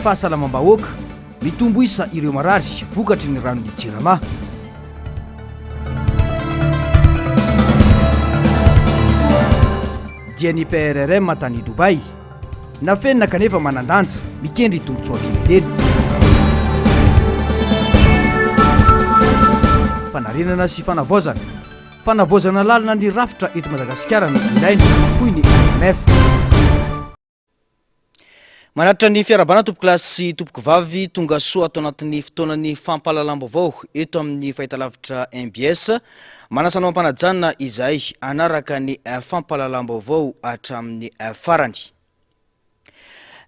Fahasalamam-bahoaka, mitombo isa ireo marary vokatry ny ranon'ny Jirama. Dia ny PRRM tany Dubaï. Nafenina kanefa manan-danja, mikendry tombontsoam-pirenena. Fanarenana sy fanavaozana. Fanavaozana lalina ny rafitra eto Madagasikara no ilaina, hoy ny IMF. Manatitra ny fiarahabana tompokolahy sy tompokovavy tonga soa ato anatin'ny fotoanan'ny fampahalalam-baovao eto amin'ny fahitalavitra MBS. Manasa anao am-panajana izahay hanaraka ny fampahalalam-baovao hatramin'ny farany.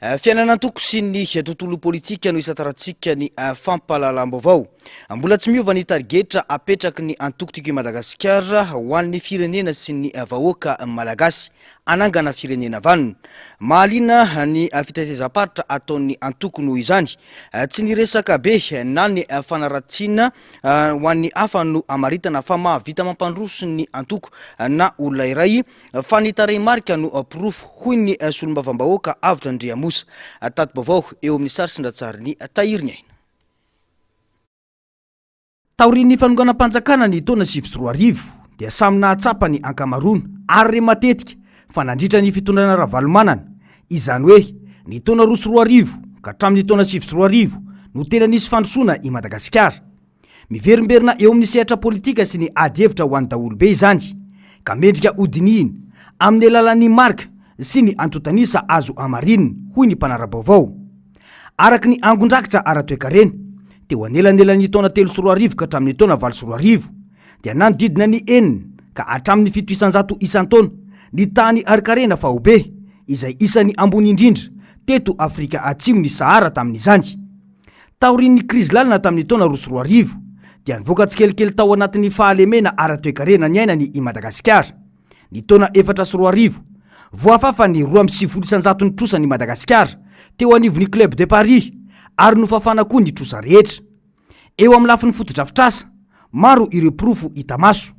Fiainan'antoko sy ny tontolo politika no isantarantsika ny fampahalalam-baovao. Mbola tsy miova ny tarigetra apetraky ny antoko Tiako i Madagasikara ho an'ny firenena sy ny vahoaka malagasy. Hanangana firenena vanona. Mahaliana ny fitetezam-paritra ataon'ny antoko noho izany. Tsy ny resaka be na ny fanaratsiana ho an'ny hafa no amaritana fa mahavita mampandroso ny antoko na olona iray fa ny tarehimarika no porofo, hoy ny solombavambahoaka Avotra Andriamosa. Tati-baovao eo amin'ny sary sy ny ratsarin'i Tahiry Ny Aina. Taorian'ny fanonganam-panjakana ny taona 2009 dia samy nahatsapa ny ankamaroana ary re matetika fa nandritra ny fitondrana Ravalomanana, izany hoe ny taona 2002 ka hatramin'ny taona 2009 no tena nisy fandrosoana i Madagasikara. Miverimberina eo amin'ny sehatra politika sy ny ady hevitra ho an'ny daholobe izany, ka mendrika hodinihina amin'ny alalan'ny marika sy ny antontan'isa azo hamarinina, hoy ny mpanara-baovao. Araka ny angon-drakitra ara-toekarena, teo anelanelan'ny taona 2003 ka hatramin'ny taona 2008, dia nanodidina ny enina ka hatramin'ny 7% isan-taona ny tahan'ny harin-karena faobe, izay isan'ny ambony indrindra teto Afrika Atsimon'i Sahara tamin'izany. Taorian'ny krizy lalina tamin'ny taona 2002, dia nivoaka tsikelikely tao anatin'ny fahalemena ara-toekarena niainany i Madagasikara. Ny taona 2004, voafafa ny 92 isan-jaton'ny trosan'i Madagasikara teo anivon'ny Club de Paris ary nofafana koa ny trosa rehetra. Eo amin'ny lafiny fotodrafitrasa, maro ireo porofo hita maso.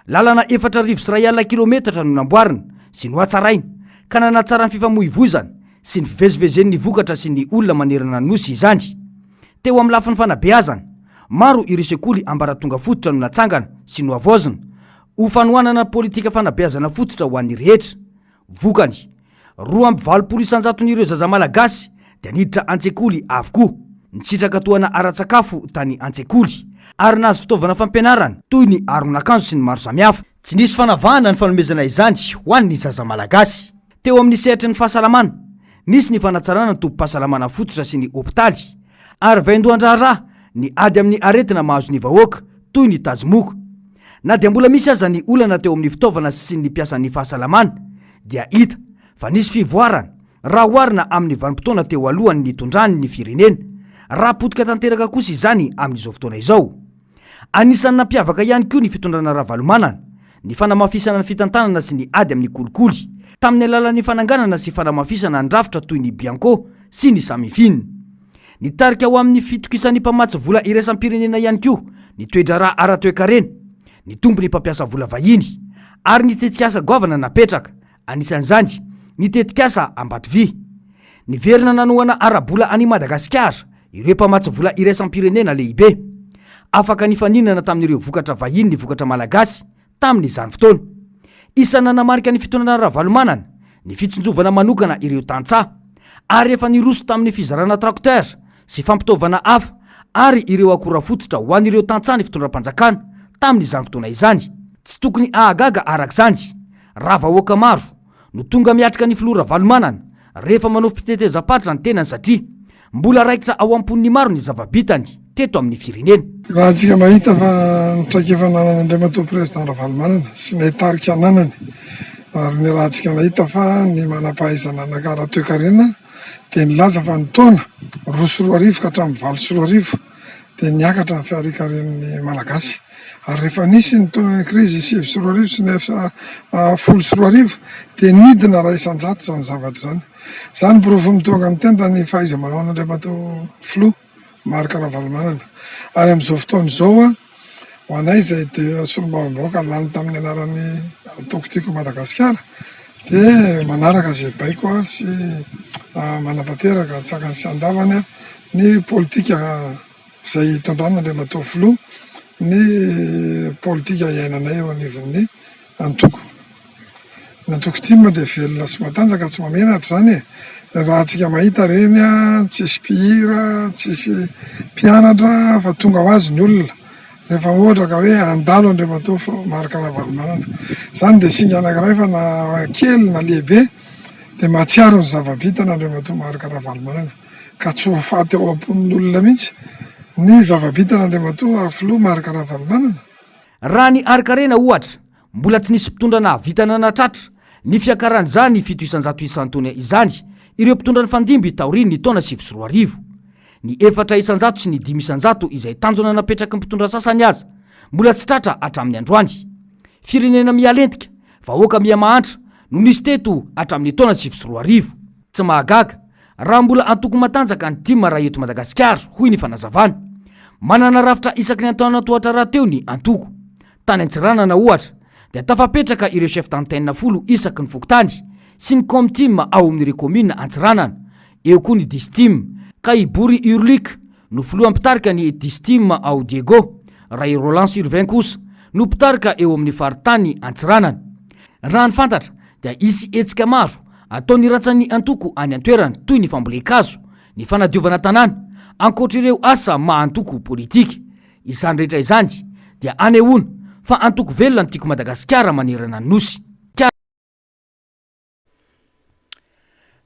Lalana 1004 kilometatra no namboarina sy nohatsaraina, ka nanatsara ny fifamoivoizana sy ny fivezivezen'ny vokatra sy ny olona manerana ny Nosy izany. Teo amin'ny lafiny fanabeazana, maro ireo sekoly ambaratonga fototra no natsangana sy nohavaozina, ho fanohanana politika fanabeazana fototra ho an'ny rehetra. Vokany, 82 isan-jaton'ireo zaza malagasy dia niditra an-tsekoly avokoa, nisitraka tohana ara-tsakafo tany an-tsekoly, ary nahazo fitaovana fampianarana toy ny aron'akanjo sy ny maro samihafa. Tsy nisy fanavahana ny fanomezana izany ho an'ny zaza malagasy. Teo amin'ny sehatry ny fahasalamana, nisy ny fanatsarana ny tobim-pahasalamana fototra sy ny hopitaly, ary vaindohan-draharaha ny ady amin'ny aretina mahazo ny vahoaka toy ny tazomoka. Na dia mbola misy aza ny olana teo amin'ny fitaovana sy ny mpiasan'ny fahasalamana dia hita fa nisy fivoarana raha oharina amin'ny vanim-potoana teo alohan'ny nitondrany ny firenena, raha potika tanteraka kosa izany amin'izao fotoana izao. Anisan'ny nampiavaka ihany koa ny fitondrana Ravalomanana ny fanamafisana ny fitantanana sy ny ady amin'ny kolikoly tamin'ny alalan'ny fananganana sy fanamafisana ny rafitra toy ny Bianco sy ny Samifin. Nitarika ho amin'ny fitokisan'ny mpamatsy vola iraisam-pirenena ihany koa ny toe-draharaha ara-toekarena, nitombo ny mpampiasa vola vahiny ary ny tetikasa goavana napetraka, anisan'izany ny tetikasa Ambatovy. Niverina nanohana ara-bola an'i Madagasikara ireo mpamatsy vola iraisam-pirenena lehibe. Afaka nifaninana tamin'ireo vokatra vahiny ny vokatra malagasy tamin'izany fotoana. Isan'ny nanamarika ny fitondrana Ravalomanana ny fitsinjovana manokana ireo tantsaha, ary efa niroso tamin'ny fizarana tracteur sy fampitaovana hafa ary ireo akora fototra ho an'ireo tantsaha ny fitondram-panjakana tamin'izany fotoana izany. Tsy tokony hahagaga araka izany raha vahoaka maro no tonga miatrika ny filoha Ravalomanana rehefa manao fitetezam-paritra ny tenany satria mbola raikitra ao am-pon'ny maro ny zava-bitany teto amin'ny firenena. Raha antsika mahita fa ny traikefa ananan'Andriamatoa Président Ravalomanana sy ny haitarika ananany ary ny rahantsika nahita fa ny manam-pahaizana ara-toekarena dia nilaza fa ny taona 2002 ka hatramin'ny 2008 dia niakatra ny fiharikaren'ny Malagasy ary rehefa nisy ny krizy 2009 sy ny 2010 dia nidina 1% izany zavatra izany. Izany porofo mitonga amin'ny tenda ny fahaiza-manao an'Andriamatoa Filoha Marc Ravalomanana. Ary amin'izao fotoana izao, ho anay izay dia solombavambahoaka lany tamin'ny anaran'ny antoko Tiako i Madagasikara dia manaraka izay baiko sy. manatanteraka an-tsakany sy an-davany ny politika izay itondran'Andriamatoa Filoha ny politika iainanay eo anivon'ny antoko. Ny antoko tim dia velona sy matanjaka tsy mahamenatra izany e! Raha antsika mahita ireny tsisy mpihira, tsisy mpianatra fa tonga ho azy ny olona rehefa ohatra ka hoe handalo Andriamatoa Marc Ravalomanana. Izany dia singa anankiray fa na kely na lehibe dia mahatsiaro ny zava-bitana Andriamatoa Marc Ravalomanana ka tsy ho faty ao am-pon'ny olona mihitsy ny zava-bitana Andriamatoa Filoha Marc Ravalomanana. Raha ny harin-karena ohatra, mbola tsy nisy mpitondra nahavita nanatratra ny fiakaran'izany 7% isan-taona izany ireo mpitondra nifandimby taorian'ny taona 2009. Ny 4% sy ny 5% izay tanjona napetraky ny mpitondra sasany aza mbola tsy tratra hatramin'ny androany. Firenena mihalentika, vahoaka miha-mahantra no nisy teto hatramin'ny taona 2009. Tsy mahagaga raha mbola antoko matanjaka ny tim raha eto Madagasikara, hoy ny fanazavana. Manana rafitra isaky ny antanantohatra rahateo ny antoko. Tany Antsiranana, ohatra, dia tafapetraka ireo chef d'antenne folo isaky ny fokontany sy ny com-tim ao amin'ireo kaominina Antsiranana. Eo koa ny Distim, ka i Bory Urlick no filoha mpitarika ny Distim ao Diego, raha i Roland Sylvain kosa no mpitarika eo amin'ny faritany Antsiranana. Raha ny fantatra dia hisy hetsika maro ataon'ny rantsan'ny antoko any an-toerana toy ny fambolen-kazo, ny fanadiovana tanàna, ankoatra ireo asa maha antoko politika. Izany rehetra izany dia anehoana fa antoko velona ny Tiako Madagasikara manerana ny Nosy.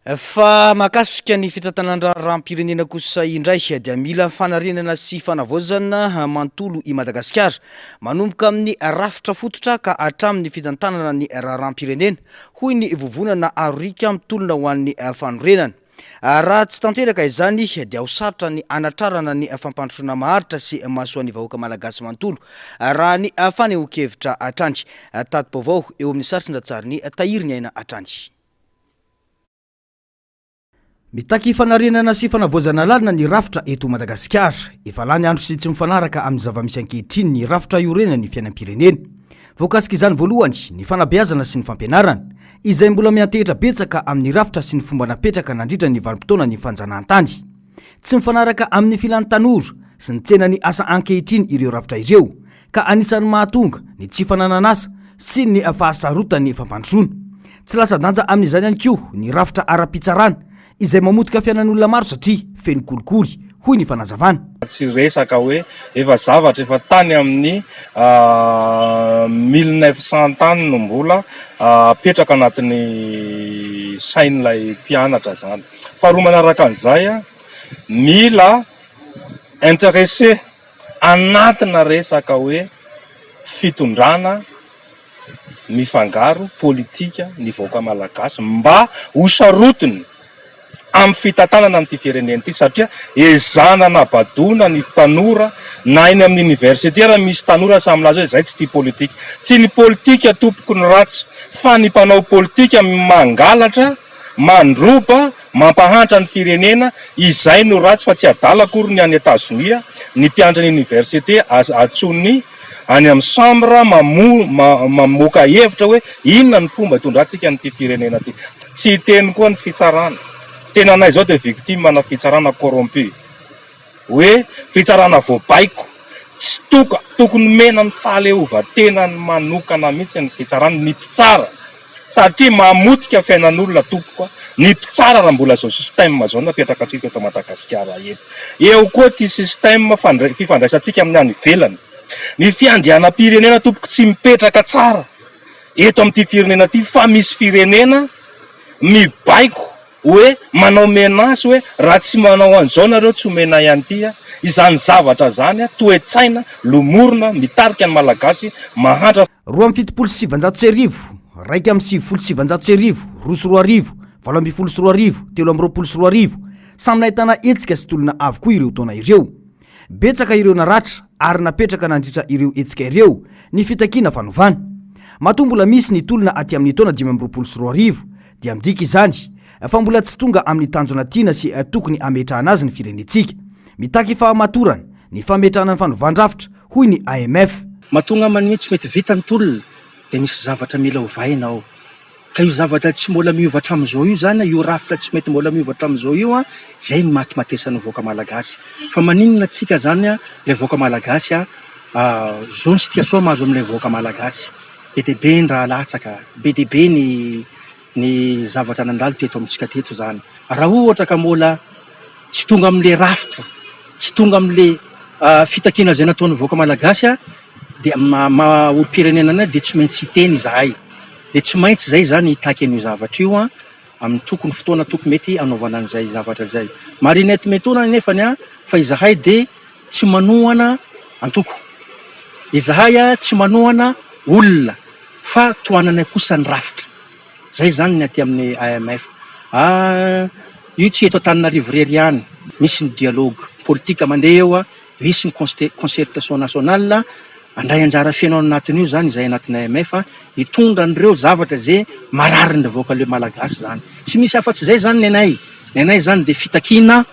Fa mahakasika ny fitantanan-draharaham-pirenena kosa indray dia mila fanarenana sy fanavaozana manontolo i Madagasikara, manomboka amin'ny rafitra fototra ka hatramin'ny fitantanana ny raharaham-pirenena, hoy ny vovonana Aroriaka mitolona ho an'ny fanorenana. Raha tsy tanteraka izany dia ho sarotra ny hanatrarana ny fampandrosoana maharitra sy mahasoa ny vahoaka malagasy manontolo, raha ny fanehoan-kevitra hatrany. Tati-baovao eo amin'ny sary sy ny tsarin'i Tahiry Ny Aina hatrany. Mitaky fanarenana sy fanavaozana lalina ny rafitra eto Madagasikara. Efa lany andro sy tsy mifanaraka amin'ny zava-misy ankehitriny ny rafitra iorenan'ny fiainam-pirenena. Voakasik'izany voalohany ny fanabeazana sy ny fampianarana, izay mbola miantehitra betsaka amin'ny rafitra sy ny fomba napetraka nandritra ny vanim-potoanan'ny fanjanahantany. Tsy mifanaraka amin'ny filan'ny tanora sy ny tsenan'ny asa ankehitriny ireo rafitra ireo, ka anisan'ny mahatonga ny tsy fananan'asa sy ny fahasarotan'ny fampandrosoana. Tsy latsa-danja amin'izany ihany koa ny rafitra ara-pitsarana izay mamotika fiainan'olona maro satria feno kolikoly, hoy ny fanazavana. Tsy resaka hoe efa zavatra efa tany amin'ny mille neuf cent tany no mbola apetraka anatin'ny sain'ilay mpianatra izany. Faharoa manaraka an'izay, mila intéressé anatina resaka hoe fitondrana mifangaro politika ny vahoaka malagasy mba ho sarotiny amin'ny fitantanana an'ity firenena ity satria ezahana anabadoana ny tanora na eny amin'ny université ary misy tanora samy milaza hoe zay tsy tia politika. Tsy ny politika tompoko no ratsy fa ny mpanao politika mangalatra, mandroba, Mampahantra ny firenena, izay no ratsy fa tsy adala akory ny any Etazonia, ny mpianatra ny université aza antsoiny any amin'ny chambre mamoaka hevitra hoe inona ny fomba hitondrantsika an'ity firenena ity. Tsy hiteny koa ny fitsarana. Tena anay izao dia victime ana fitsarana corrompu. Hoe fitsarana voabaiko. Tsy toka, tokony omena ny fahaleovantenany manokana mihitsy ny fitsarana, ny mpitsara. Satria mamotika fiainan'olona tompoko a! Ny mpitsara raha mbola zao système zao no apetraka antsika eto Madagasikara eto. Eo koa ity système fifandraisantsika amin'ny any ivelany. Ny fiandrianam-pirenena tompoko tsy mipetraka tsara eto amin'ity firenena ity fa misy firenena mibaiko hoe manao menace hoe raha tsy manao an'izao nareo tsy omenay an'ity a! Izany zavatra zany a, toe-tsaina lomorina mitarika ny Malagasy mahantra. 1972, 1991, 2002, 2018, 2023, samy nahitana hetsika sy tolona avokoa ireo taona ireo. Betsaka ireo naratra ary napetraka nandritra ireo hetsika ireo ny fitakiana fanovana. Matoa mbola misy ny tolona aty amin'ny taona 2025 dia midika izany fa mbola tsy tonga amin'ny tanjona tiana sy tokony hametrahana azy ny firenentsika. Mitaky fahamatorana ny fametrahana ny fanovan-drafitra, hoy ny AMF. Matoa angamba ny hoe tsy mety vita ny tolona dia misy zavatra mila ovaina ao. Ka io zavatra tsy mbola miova hatramin'izao io zany, io rafitra tsy mety mbola miova hatramin'izao io an, zay no mahatimatesan'ny vahoaka malagasy. Fa maninona tsika zany an, ilay vahoaka malagasy an, zo ny situation mahazo amin'ilay vahoaka malagasy. Be dia be ny ra latsaka, be dia be ny ny zavatra nandalo teto amintsika teto zany. Raha ohatra ka mbola tsy tonga amin'ilay rafitra, tsy tonga amin'ilay fitakiana izay nataon'ny vahoaka malagasy dia maha olom-pirenena anay dia tsy maintsy hiteny izahay. Dia tsy maintsy izay izany hitaky an'io zavatra io amin'ny tokony fotoana tokony mety hanaovana an'izay zavatra izay. Marihina eto metoana anefany fa izahay dia tsy manohana antoko. Izahay tsy manohana olona fa tohananay kosa ny rafitra. Zay zany ny aty amin'ny AMF. Io tsy eto Antananarivo irery ihany, misy ny dialogue politique mandeha eo, misy ny concertation nationale, handray anjara feno ao anatin'io zany izahay anatin'ny AMF hitondra an'ireo zavatra ze marary ny vahoaka le malagasy zany. Tsy misy afa-tsy zay zany ny anay, ny anay zany dia fitakiana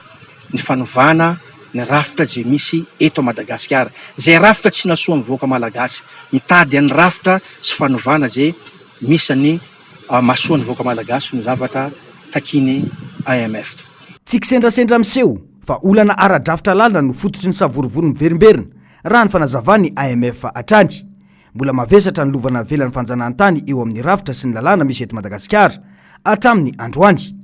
ny fanovana ny rafitra izay misy eto Madagasikara, izay rafitra tsy nasoa ny vahoaka malagasy, mitady an'ny rafitra sy fanovana izay misy an'ny mahasoa ny vahoaka malagasy no zavatra takiany AMF. Tsy kisendrasendra miseho fa olana ara-drafitra lalina no fototry ny savorovoro miverimberina, raha ny fanazavan'ny AMF hatrany. Mbola mavesatra ny lova navelan'ny fanjanahantany eo amin'ny rafitra sy ny lalàna misy eto Madagasikara hatramin'ny androany.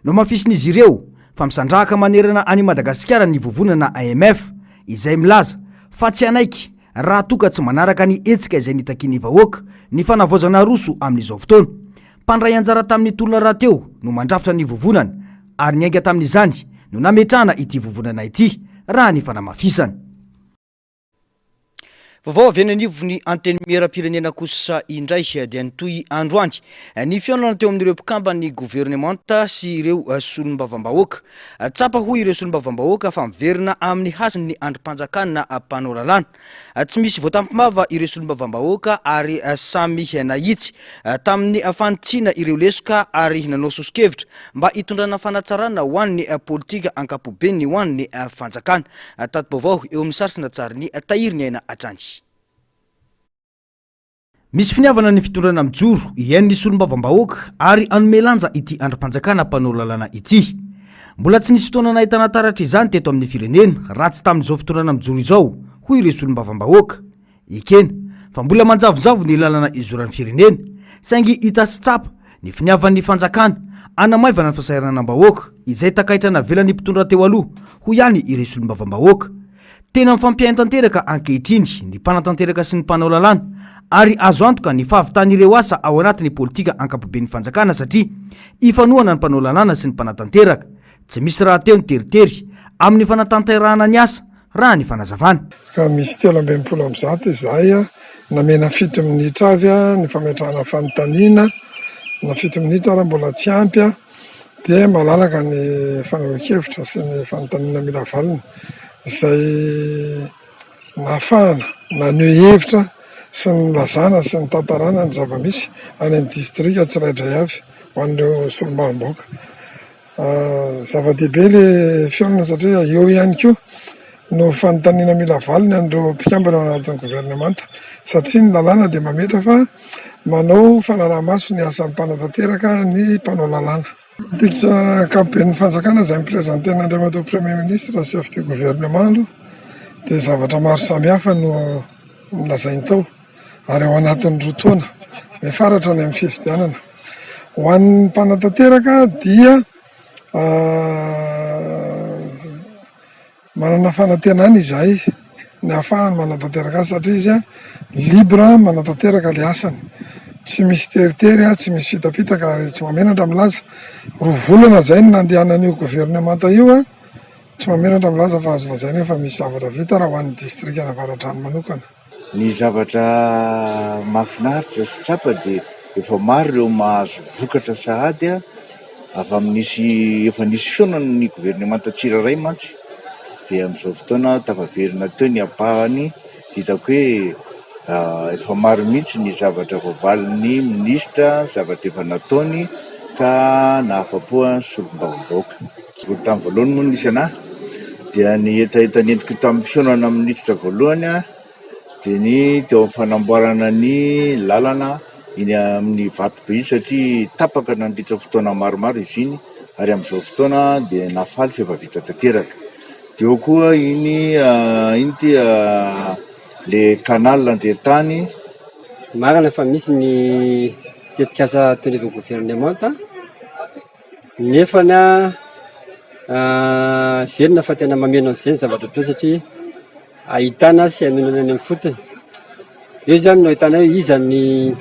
Nohamafisin'izy ireo fa misandrahaka manerana an'i Madagasikara ny vovonana AMF, izay milaza fa tsy hanaiky raha toa ka tsy manaraka ny hetsika izay nitakian'ny vahoaka ny fanavaozana aroso amin'izao fotoana. Mpandray anjara tamin'ny tolona rahateo no mandrafitra ny vovonana ary niainga tamin'izany no nametrahana ity vovonana ity, raha ny fanamafisana. Vaovao avy eny anivon'ny Antenimierampirenena kosa indray dia nitohy androany ny fihaonana teo amin'ireo mpikamban'ny governemanta sy ireo solombavambahoaka. Tsapa hoy ireo solombavambahoaka fa miverina amin'ny hasiny ny andrim-panjakana mpanao lalàna. Tsy misy voatampim-bava ireo solombavambahoaka ary samy nahitsy tamin'ny fanitsiana ireo lesoka ary nanao soso-kevitra mba hitondrana fanatsarana ho an'ny politika ankapobeny ho an'ny fanjakana. Tati-baovao eo amin'ny sary sy natsarin'i Tahiry Ny Aina hatrany. Misy finiavana ny fitondrana mijoro hihaino ny solombavambahoaka ary hanome lanja ity andrim-panjakana mpanao lalàna ity. Mbola tsy nisy fotoana nahitana taratra izany teto amin'ny firenena raha tsy tamin'izao fitondrana mijoro izao, hoy ireo solombavambahoaka. Ekena fa mbola manjavozavo ny lalana izoran'ny firenena, saingy hita sy tsapa ny finiavan'ny fanjakana hanamaivana ny fahasahiranam-bahoaka izay takaitra navelan'ny mpitondra teo aloha, hoy ihany ireo solombavambahoaka. Tena mifampihaino tanteraka ankehitriny ny mpanatanteraka sy ny mpanao lalàna ary azo antoka ny fahavitan'ireo asa ao anatin'ny politika ankapoben'ny fanjakana satria ifanohana ny mpanao lalàna sy ny mpanatanteraka. Tsy misy rahateo ny teritery amin'ny fanatanterahana ny asa raha ny fanazavana. Ka misy 163 izahay namena fito minitra avy ny fametrahana fanontaniana, na fito minitra ary mbola tsy ampy dia malalaka ny fanehoan-kevitra sy ny fanontaniana mila valiny izay nahafahana naneho hevitra sy nilazana sy nitantarana ny zava-misy any amin'ny distrika tsiraidray avy ho an'ireo solombavambahoaka. Zava-dehibe le fihaonana satria eo ihany koa no fanontaniana mila valiny an'ireo mpikambana ao anatin'ny governemanta satria ny lalàna dia mametra fa manao fanaraha-maso ny asan'ny mpanatanteraka ny mpanao lalàna. Politika ankapoben'ny fanjakana izay ni-presenter-n'Andriamatoa Premier Ministre chef du gouvernement aloha dia zavatra maro samihafa no nolazainy tao. ary ao anatin'ny roa taona mifaratra any amin'ny fifidianana. Ho an'ny mpanatanteraka dia manana fanantenana izahay ny ahafahany manatanteraka azy satria izy libre manatanteraka ilay asany, tsy misy teritery, tsy misy fitapitaka ary tsy mahamenatra milaza. Roa volana izay no nandehanan'io governemanta io, tsy mahamenatra milaza fa azo lazaina fa misy zavatra vita raha ho an'ny distrikan'Avaradrano manokana. Ny zavatra mahafinaritra sy tsapa dia efa maro ireo mahazo vokatra sahady avy amin'ny efa nisy fihaonana ny governemanta tsirairay mantsy dia amin'izao fotoana tafaverina teo ny ampahany dia hitako hoe efa maro mihitsy ny zavatra voavalin'ny minisitra, zavatra efa nataony ka nahafa-po ny solombavambahoaka. Vao tamin'ny voalohany moa no nisy an'ahy dia ny hetaheta nentiko tamin'ny fihaonana amin'ny minisitra voalohany dia ny teo amin'ny fanamboarana ny lalana. iny amin'ny vato be iny satria tapaka nandritra fotoana maromaro izy iny ary amin'izao fotoana dia nahafaly fa efa vita tanteraka. Dia eo koa iny iny ity le canal Andriantany. Marina fa misy ny tetikasa teo anivon'ny governemanta nefany heverina fa tena mameno an'izay ny zavatra atao satria ahitana sy hanoanana any amin'ny fotony. Eo izany no ahitana hoe iza ny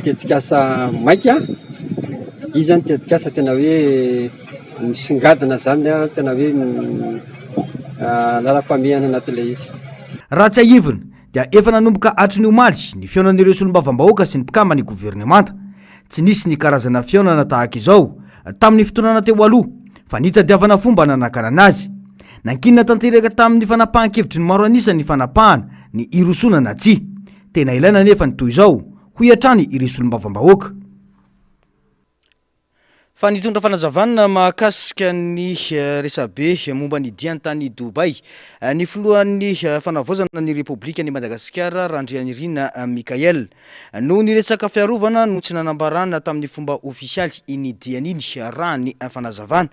tetikasa maika, iza ny tetikasa tena hoe misongadina izany, tena hoe laharam-pahamehana anatin'ilay izy. Raha tsiahivina dia efa nanomboka hatry ny omaly ny fihaonan'ireo solombavambahoaka sy ny mpikamban'ny governemanta. Tsy nisy ny karazana fihaonana tahaka izao tamin'ny fitondrana teo aloha fa nitadiavana fomba nanakanana azy. Nankinina tanteraka tamin'ny fanapahan-kevitry ny maro an'isa ny fanapahana ny hirosoana na tsia. Tena ilaina anefa ny toy izao, hoy hatrany ireo solombavambahoaka. Fa nitondra fanazavana mahakasika ny resabe momba ny diany tany Dubaï ny filohan'ny fanavaozana ny Repoblikan'i Madagasikara Randrianirina Michaël. Noho ny resaka fiarovana no tsy nanambarana tamin'ny fomba ofisialy iny diany iny raha ny fanazavana.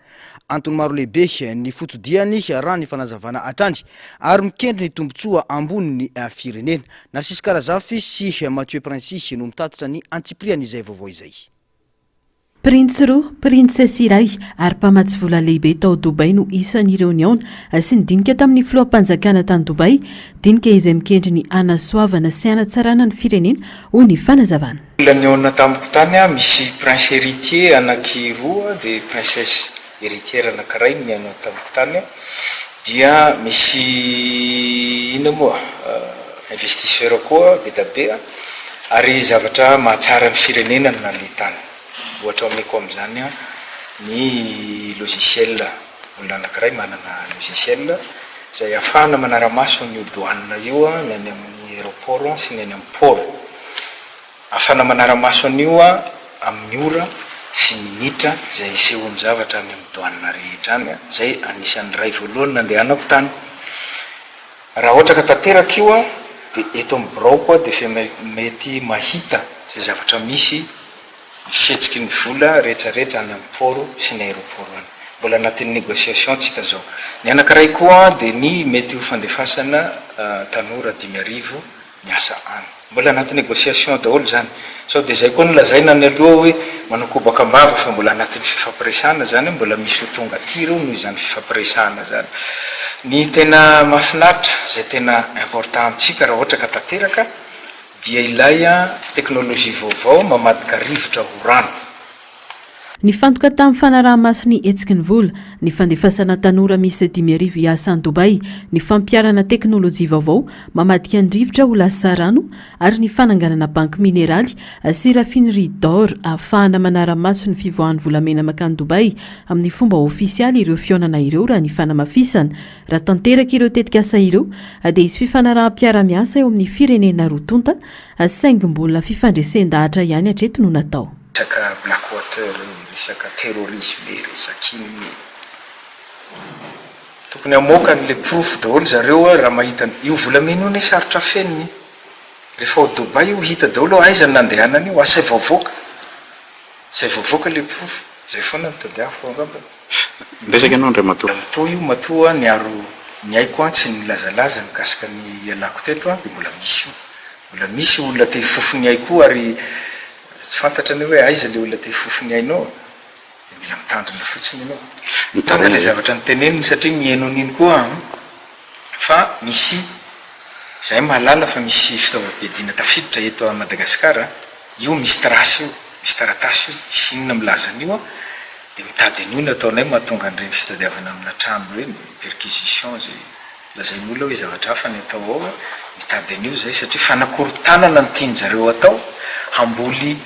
Antony maro lehibe ny foto-diany raha ny fanazavana hatrany ary mikendry ny tombontsoa ambonin'ny firenena. Narcisse Karazafy sy Mathieu Princy no mitatitra ny antsipirian'izay vaovao izay. Printsy roa, printsesy iray ary mpamatsy vola lehibe tao Dubai no isan'ireo nihaona sy nidinika tamin'ny filoham-panjakana tany Dubai, dinika izay mikendry ny hanasoavana sy hanatsarana ny firenena, hoy ny fanazavana. Olona nihaona tamiko tany aho, misy prince héritier anaky roa dia princesse héritière anakiray no nihaona tamiko tany dia misy inona moa investisseur koa be da be ary zavatra mahatsara ny firenena no nandeha tany. Ohatra omeko amin'izany ny logiciel, olona anankiray manana logiciel izay ahafahana manara-maso an'io douane io ny any amin'ny aéroport sy ny any amin'ny port. Ahafahana manara-maso an'io amin'ny ora sy minitra izay isehoan'ny zavatra any amin'ny douane rehetra any, izay anisan'ny iray voalohany nandehanako tany. Raha ohatra ka tanteraka io dia eto amin'ny biraoko aho dia efa mety mahita izay zavatra misy ny fihetsiky ny vola rehetra rehetra any amin'ny port sy ny aéroport any. Mbola anatin'ny négociation tsika zao. Ny anankiray koa dia ny mety ho fandefasana tanora 5000 miasa any. Mbola anaty négociation daholo izany. Sao dia izay koa no lazaina any aloha hoe manao kobaka am-bava fa mbola anatin'ny fifampiresahana izany, mbola misy ho tonga aty ireo noho izany fifampiresahana izany. Ny tena mahafinaritra, izay tena important amintsika raha ohatra ka tanteraka dia ilay technologie vaovao mamadika rivotra ho rano. Nifantoka tamin'ny fanaraha-maso ny hetsiky ny vola, ny fandefasana tanora miisa 5000 hiasa any Dubai, ny fampiharana teknolojia vaovao mamadika ny rivotra ho lasa rano ary ny fananganana banky mineraly sy raffinerie d'or ahafahana manara-maso ny fivoahan'ny volamena mankany Dubai amin'ny fomba ofisialy ireo fihaonana ireo raha ny fanamafisana. Raha tanteraka ireo tetikasa ireo dia hisy fifanaraham-piarahamiasa eo amin'ny firenena roa tonta saingy mbola fifandresen-dahatra ihany hatreto no natao. Resaka black water e, resaka terrorisme e, resaka inona e. Tokony hamoaka an'le porofo daholo zareo raha mahita io volamena io anie sarotra afenina e. Rehefa ao Dubaï io hita daholo hoe aiza no nandehanana io, asaivo avoaka. Asaivo avoaka le porofo. Zay foana no tadiaviko angambany. Miresaka ianao Andriamatoa. Matoa io matoa niaro ny aiko an tsy nilazalaza mikasika ny ialako teto an dia mbola misy io. Mbola misy olona te hifofo ny aiko ary Tsy fantatra anie hoe aiza le olona te hifofo ny ainao dia mila mitandrina fotsiny ianao. Mitandrina ilay zavatra noteneniny satria miheno an'iny koa aho fa misy izahay mahalala fa misy fitaovam-piadiana tafiditra eto Madagascar, io misy trace io, misy taratasy io, misy inona milaza an'io dia mitady an'io no ataonay mahatonga an'ireny fitadiavana amina trano ireny, perquisition izay. Lazain'olona hoe zavatra hafa ny atao ao, mitady an'io izay satria fanakorontanana no tian-jareo atao, hamboly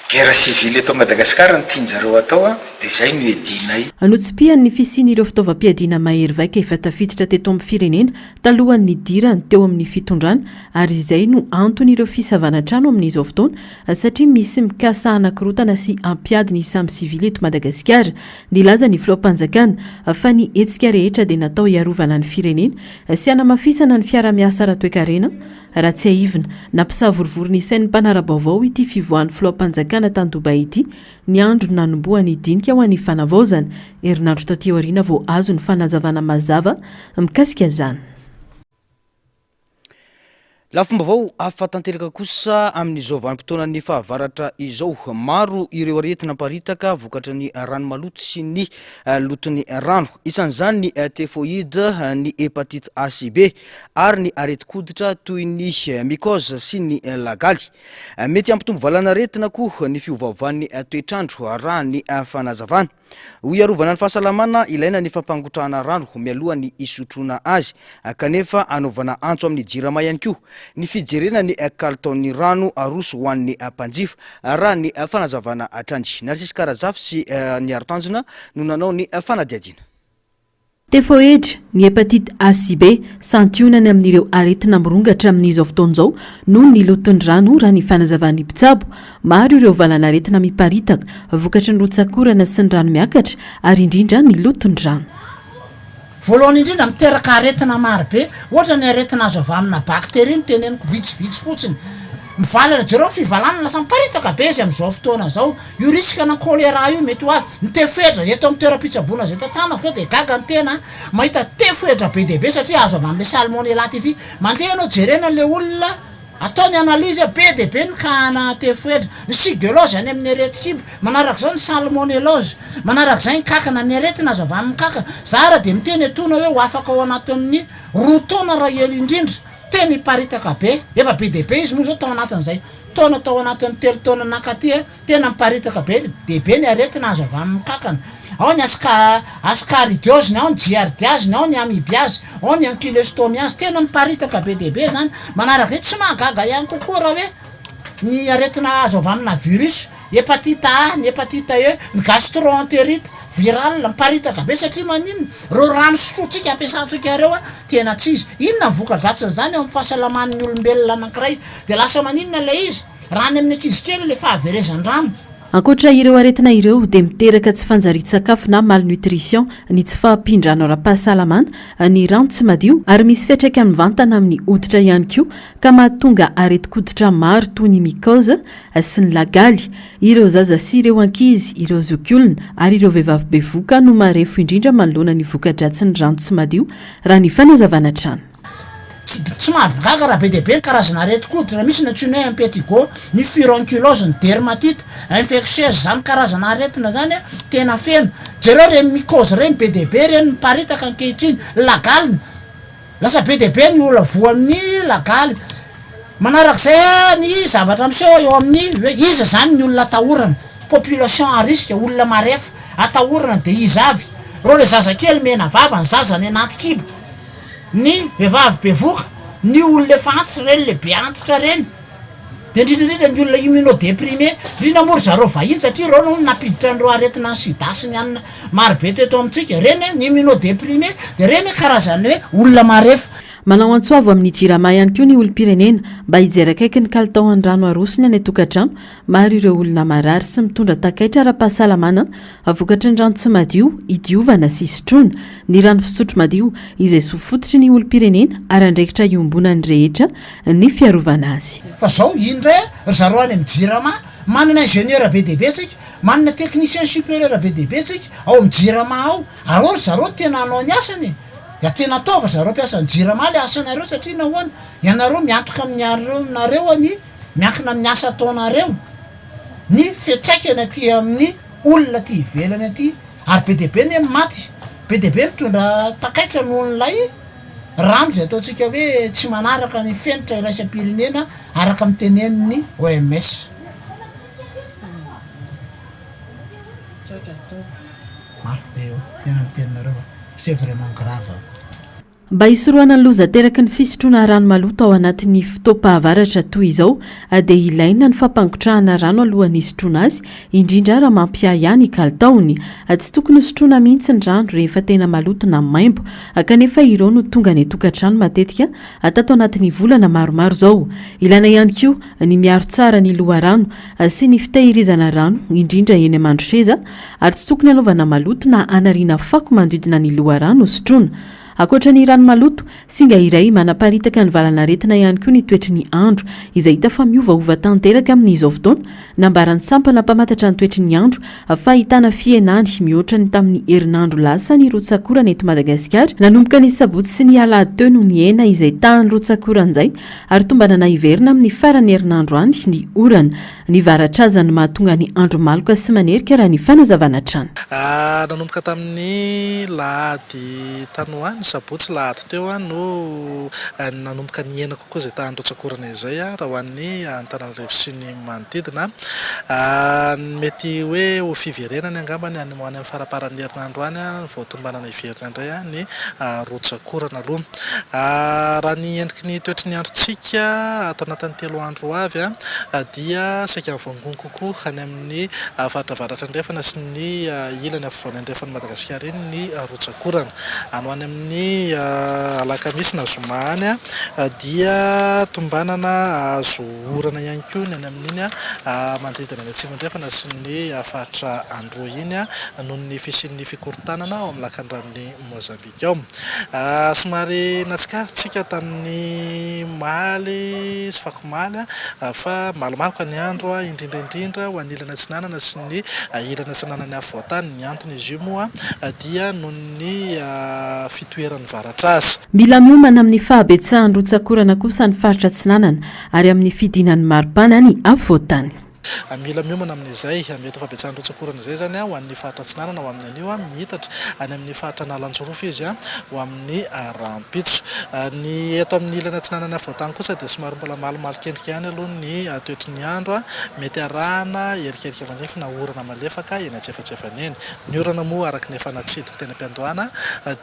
guerre civile eto Madagascar no tian-jareo atao. Dia izay no iadianay. Notsipihany ny fisian'ireo fitaovam-piadiana mahery vaika efa tafiditra teto amin'ny firenena talohan'ny nidirany teo amin'ny fitondrana ary izay no anton'ireo fisavana trano amin'izao fotoana satria misy mikasa hanakorotana sy hampiady ny samy sivily eto Madagasikara. Nilaza ny filoham-panjakana fa ny hetsika rehetra dia natao hiarovana ny firenena sy hanamafisana ny fiara-miasa ara-toekarena. Raha tsiahivina, nampisavorovoro ny sain'ny mpanara-baovao ity fivoahan'ny filoham-panjakana tany Dubaï ity Ny andro nanombohan'ny dinika ho an'ny fanavaozana, herinandro taty aoriana vao azo ny fanazavana mazava mikasika izany. Lafim-baovao hafa tanteraka kosa amin'izao vanim-potoanan'ny fahavaratra izao. Maro ireo aretina miparitaka vokatry ny rano maloto sy ny loton'ny rano. Isan'izany ny typhoïde, ny hépatite A sy B ary ny aretin-koditra toy ny mycose sy ny lagaly. Mety hampitombo valanaretina koa ny fiovaovan'ny toetr'andro, raha ny fanazavana. Ho hiarovana ny fahasalamana, ilaina ny fampangotrahana rano mialoha ny hisotroana azy, kanefa anaovana antso amin'ny Jirama ihany koa ny fijerena ny kalitaon'ny rano aroso ho an'ny mpanjifa, raha ny fanazavana hatrany. Narcisse Karazafy sy Niaro Tanjona no nanao ny fanadihadiana. Tefoedra, ny hepatite A sy B, santionany amin'ireo aretina mirongatra amin'izao fotoana izao noho ny loton'ny rano raha ny fanazavan'ny mpitsabo. Maro ireo valanaretina miparitaka vokatry ny rotsak'orana sy ny rano miakatra ary indrindra ny loton'ny rano. Voalohany indrindra miteraka aretina maro be, ohatra ny aretina azo avy amina bakteria no teneniko vitsivitsy fotsiny. Mivalana, jereo ny fivalanana lasa miparitaka be izy amin'izao fotoana izao. Io risque ana choléra io mety ho avy. Ny tefoedra eto amin'ny toeram-pitsaboana izay tantanako izao dia gaga ny tena a, mahita tefoedra be dia be satria azo avy amin'ilay salmonella typhi. Mandeha ianao jerena ilay olona, atao ny analyse, be dia be ny cas ana tefoedra. Ny shigellose any amin'ny aretin-kibo, manarak'izao ny salmonellose, manarak'izay ny kankana, ny aretina azo avy amin'ny kankana. Za ara dia miteny etoana hoe ho afaka ao anatin'ny roa taona raha ela indrindra. Tena hiparitaka be, efa be dia be izy moa izao tao anatin'izay taona tao anatin'ny telo taona nankaty a, tena miparitaka be dia be ny aretina azo avy amin'ny kankana. Ao ny aska ascaridiose, ao ny giardiase, ao ny amibiase, ao ny ankylostomiase, tena miparitaka be dia be izany. Manaraka izay tsy mahagaga ihany kokoa raha hoe ny aretina azo avy amina virus, hepatite A, ny hepatite E, ny gastroenterite virale, miparitaka be satria maninona? Ireo rano sotrointsika ampiasantsika ireo a, tena tsy izy. Inona ny voka-dratsin'izany eo amin'ny fahasalaman'ny olombelona anankiray? Dia lasa maninona ilay izy? Raha any amin'ny ankizy kely ilay fahaverezan-drano. Ankoatra ireo aretina ireo dia miteraka tsy fanjarian-tsakafo na malnutrition ny tsy fahampian-drano ara-pahasalamana, ny rano tsy madio ary misy fiantraikany mivantana amin'ny hoditra ihany koa ka mahatonga aretin-koditra maro toy ny mycose sy ny lagaly. Ireo zaza sy ireo ankizy, ireo zokiolona ary ireo vehivavy bevohoka no marefo indrindra manoloana ny voka-dratsin'ny rano tsy madio, raha ny fanazavana hatrany. Tsy mahagaga raha be dia be ny karazana aretin-koditra misy, ny antsoina hoe impetigo, ny furonculose, ny dermatite infectieuse, izany karazana aretina izany tena feno. Jereo ireny mycose ireny, be dia be ireny miparitaka ankehitriny, lagalina. Lasa be dia be ny olona voan'ny lagaly. Manarak'izay ny zavatra miseho eo amin'ny hoe iza izany ny olona atahorana, population à risque, olona marefo atahorana dia iza avy? Ireo ilay zazakely mena vava, ny zaza any anaty kibo, ny vehivavy bevoka, ny olona efa antitra ireny le be antitra ireny. Dia indrindra indrindra ny olona immunodéprimé, indrindra moa ry zareo vahiny satria ireo no nampiditra an'ireo aretina ny sida sy ny anona maro be teto amintsika, ireny ny immunodéprimé dia ireny karazan'ny hoe olona marefo. Manao antso avo amin'ny Jirama ihany koa ny olom-pirenena mba hijery akaiky ny kalitaon'ny rano arosony any an-tokantrano. Maro ireo olona marary sy mitondra takaitra ara-pahasalamana vokatry ny rano tsy madio idiovana sy isotroana. Ny rano fisotro madio izay zo fototry ny olom-pirenena ary andraikitra iombonan'ny rehetra ny fiarovana azy. Fa zao indray ry zareo any amin'ny jirama, manana ingénieur be dia be tsika, manana technicien supérieur be dia be tsika ao amin'ny jirama ao, ary ao ry zareo no tena hanao ny asany e! Dia tena ataovy ry zareo mpiasan'ny jirama le asanareo satria nahoana? Ianareo miantoka amin'ny areo anie, miankina amin'ny asa ataonareo ny fiantraikany aty amin'ny olona aty ivelany aty. Ary be dia be anie ny maty, be dia be mitondra takaitra nohon'ilay rano izay ataontsika hoe tsy manaraka ny fenitra iraisam-pirenena araka ny tenenin'ny OMS. Mafy be io, tena miteny nareo fa c'est vraiment grave. Mba hisorohana ny loza ateraky ny fisotroana rano maloto ao anatin'ny fotoam-pahavaratra toy izao dia ilaina ny fampangotrahana rano alohan'ny hisotroana azy, indrindra raha mampiahiahy ny kalitaony. Tsy tokony hosotroina mihitsy ny rano rehefa tena maloto na maimbo, kanefa ireo no tonga any an-tokantrano matetika tato anatin'ny volana maromaro izao. Ilaina ihany koa ny miaro tsara ny loharano sy ny fitehirizana rano, indrindra eny Amandroseza, ary tsy tokony hanaovana maloto na hanariana fako manodidina ny loharano hosotroina. Ankoatra ny rano maloto, singa iray manaparitaka ny valanaretina ihany koa ny toetry ny andro, izay hita fa miovaova tanteraka amin'izao fotoana. Nambaran'ny sampana mpamantatra ny toetry ny andro fa ahitana fihenany mihoatra ny tamin'ny herinandro lasa ny rotsak'orana eto Madagasikara. Nanomboka ny sabotsy sy ny alahady teo no nihena izay tahan'ny rotsak'orana izay ary tombanana hiverina amin'ny faran'ny herinandro any ny orana. Ny varatra aza no mahatonga ny andro maloka sy manerika raha ny fanazavana hatrany. Nanomboka tamin'ny lahady tany ho any, sabotsy lahady teo no nanomboka nihena kokoa izay tahan'ny rotsak'orana izay raha ho an'ny Antananarivo sy ny manodidina. Mety hoe ho fiverenany angamba ny any ho any amin'ny faramparan'ny herinandro any vao tombanana hiverina indray ny rotsak'orana aloha. Raha ny endriky ny toetry ny androntsika ato anatin'ny 3 andro ho avy dia saika mivangongo kokoa any amin'ny faritra avaratra andrefana sy ny ilany afovoany andrefan'i Madagasikara iny ny rotsak'orana. Any ho any amin'ny alakamisy na zoma any dia tombanana hahazo orana ihany koa ny any amin'iny manodidina ny atsimo andrefana sy ny faritra Androy iny noho ny fisian'ny fikorontanana ao amin'ny lakandranon'i Mozambika ao. Somary natsikaritsika tamin'ny omaly sy fakomaly fa malomaloka ny andro indrindra indrindra ho an'ny ilany atsinanana sy ny ilany atsinanan'ny afovoantany. Ny anton'izy io moa dia noho ny fitoeran'ny varatra azy. Mila miomana amin'ny fahabetsahan'ny rotsak'orana kosa ny faritra Atsinanana ary amin'ny fidinan'ny maripana ny afovoantany. Mila miomana amin'izay mety ho fahabetsahan'ny rotsak'orana izay izany ho an'ny faritra Atsinanana ho amin'ny anio, miitatra any amin'ny faritra Analanjirofo izy ho amin'ny rahampitso. Ny eto amin'ny ilany atsinanan'ny afovoantany kosa dia somary mbola malomalok'endrika ihany aloha ny toetry ny andro, mety arahana erikerika manify na orana malefaka eny antsefatsefany eny. Ny orana moa araka ny efa natsidiko teny am-piandohana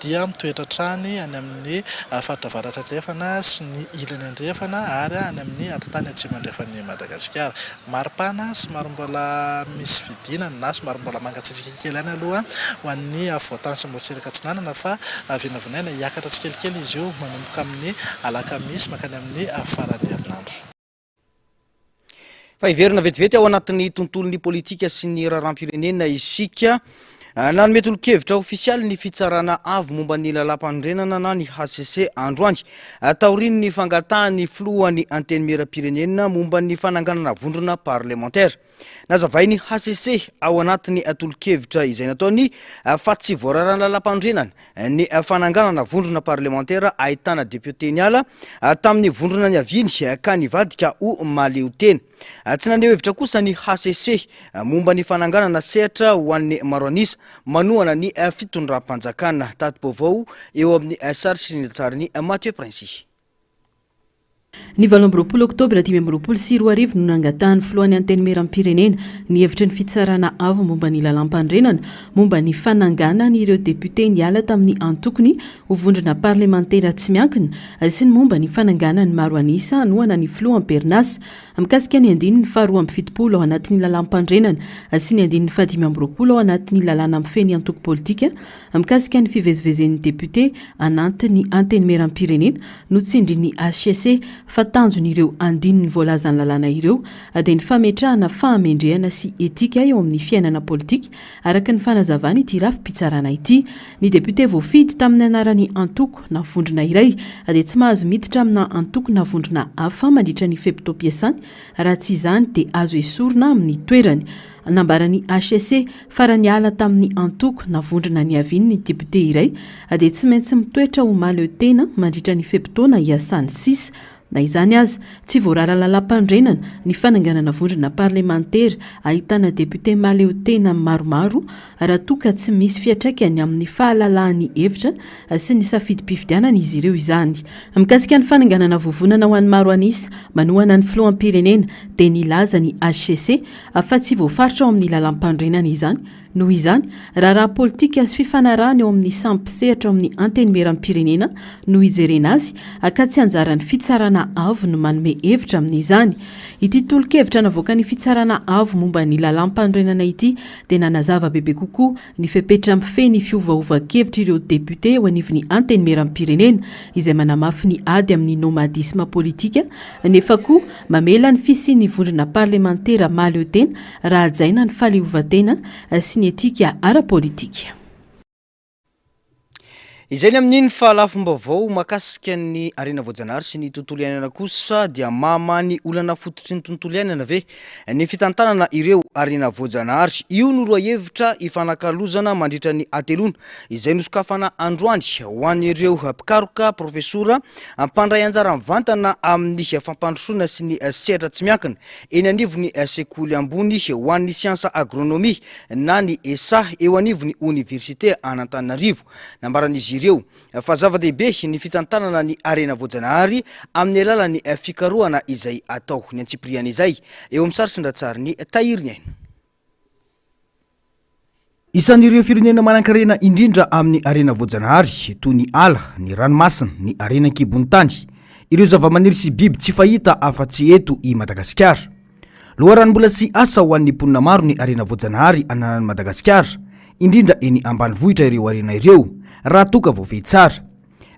dia mitoetra hatrany any amin'ny faritra avaratra andrefana sy ny ilany andrefana ary any amin'ny atitany atsimo andrefan'i Madagasikara. Maripana somary mbola misy fidinana na somary mbola mangatsiatsiaka kely ihany aloha ho an'ny afovoantany sy morontsiraka atsinanana fa vinavinaina hiakatra tsikelikely izy io manomboka amin'ny alakamisy mankany amin'ny faran'ny herinandro. Fa hiverina vetivety ao anatin'ny tontolon'ny politika sy ny raharaham-pirenena isika. Ah, nanome tolo-kevitra ofisialy ny fitsarana avo momba ny lalàmpanorenana na ny HCC androany. Ah, taorian'ny fangatahan'ny filohan'ny Antenimierampirenena momba ny fananganana vondrona parlemantera. Nazavain'ny HCC ao anatin'ny tolo-kevitra izay nataony ah, fa tsy voararan'ny lalàmpanorenana ny fananganana vondrona parlemantera ahitana depiote niala tamin'ny vondrona niaviany ka nivadika ho mahaleotena. Tsy naneho hevitra kosa ny hcc momba ny fananganana sehatra ho an'ny maro an'isa manohana ny fitondram-panjakana. Tati-baovao eo amin'ny sary sy rindran-tsarin'i Mathieu Princy. Ny 28 oktobra 2025 no nangatahan'ny filohan'ny Antenimierampirenena ny hevitry ny Fitsarana Avo momba ny Lalàmpanorenana momba ny fananganana ireo depiote niala tamin'ny antokony ho vondrona parlemantera tsy miankina sy ny momba ny fananganan'ny maro an'isa hanohana ny filoha am-perinasa mikasika ny andininy faha-72 ao anatin'ny Lalàmpanorenana sy ny andininy faha-25 ao anatin'ny lalàna mifehy ny antoko politika Mikasika ny fivezivezen'ny depiote anantin'ny Antenimierampirenena, notsindrin'ny hcc fa tanjon'ireo andininy voalazan'ny lalàna ireo dia ny fametrahana fahamendrehana sy etika eo amin'ny fiainana politika, araka ny fanazavan'ity rafi-pitsarana ity. Ny depiote voafidy tamin'ny anaran'ny antoko na vondrona iray dia tsy mahazo miditra amina antoko na vondrona hafa mandritra ny fe-potoam-piasany, raha tsy izany dia azo esorina amin'ny toerany. Nambaran'ny hcc fa raha niala tamin'ny antoko na vondrona niaviany ny depiote iray dia tsy maintsy mitoetra ho mahaleo tena mandritra ny fe-potoana iasany sisa. Na izany aza, tsy voarara lalàmpanorenana ny fananganana vondrona parlemantera ahitana depiote mahaleo tena maromaro raha toa ka tsy misy fiantraikany amin'ny fahalalahan'ny hevitra sy ny safidim-pifidianana izy ireo izany. Mikasika ny fananganana vovonana ho an'ny maro an'isa manohana ny filoham-pirenena dia nilaza ny hcc fa tsy voafaritra ao amin'ny lalàmpanorenana izany. Noho izany, raharaha politika sy fifanarahana eo amin'ny samy mpisehatra ao amin'ny Antenimierampirenena no ijerena azy, ka tsy anjaran'ny Fitsarana Avo no manome hevitra amin'izany. Ity tolo-kevitra navoakan'ny Fitsarana Avo momba ny Lalàmpanorenana ity dia nanazava bebe kokoa ny fepetra mifehy ny fiovaovan-kevitr'ireo depiote eo anivon'ny Antenimierampirenena, izay manamafy ny ady amin'ny nomadisme politika nefa koa mamela ny fisian'ny vondrona parlemantera mahaleo tena raha hajaina ny fahaleovantena sy ny etika ara-politika. Izay ny amin'iny fa lafim-baovao mahakasika ny harena voajanahary sy ny tontolo iainana kosa dia mahamaha ny olana fototry ny tontolo iainana ve ny fitantanana ireo harena voajanahary? Io no lohahevitra ifanakalozana mandritra ny hateloana izay nosokafana androany ho an'ireo mpikaroka, profesora, mpandray anjara mivantana amin'ny fampandrosoana sy ny sehatra tsy miankina eny anivon'ny sekoly ambony ho an'ny siansa agronomia na ny ESA eo anivon'ny oniversite an'Antananarivo. Nambaran'izy ireo fa zava-dehibe ny fitantanana ny harena voajanahary amin'ny alalan'ny fikarohana izay atao. Ny antsipiriany izay eo amin'ny sary sy ny ratsarin'i Tahiriniaina. Isan'ireo firenena manankarena indrindra amin'ny harena voajanahary toy ny ala, ny ranomasina, ny harena an-kibon'ny tany, ireo zavamaniry sy biby tsy fahita afa-tsy eto i Madagasikara. Loharanom-bola sy asa ho an'ny mponina maro ny harena voajanahary ananan'i Madagasikara, indrindra eny ambanivohitra ireo harena ireo, raha toa ka voafehy tsara.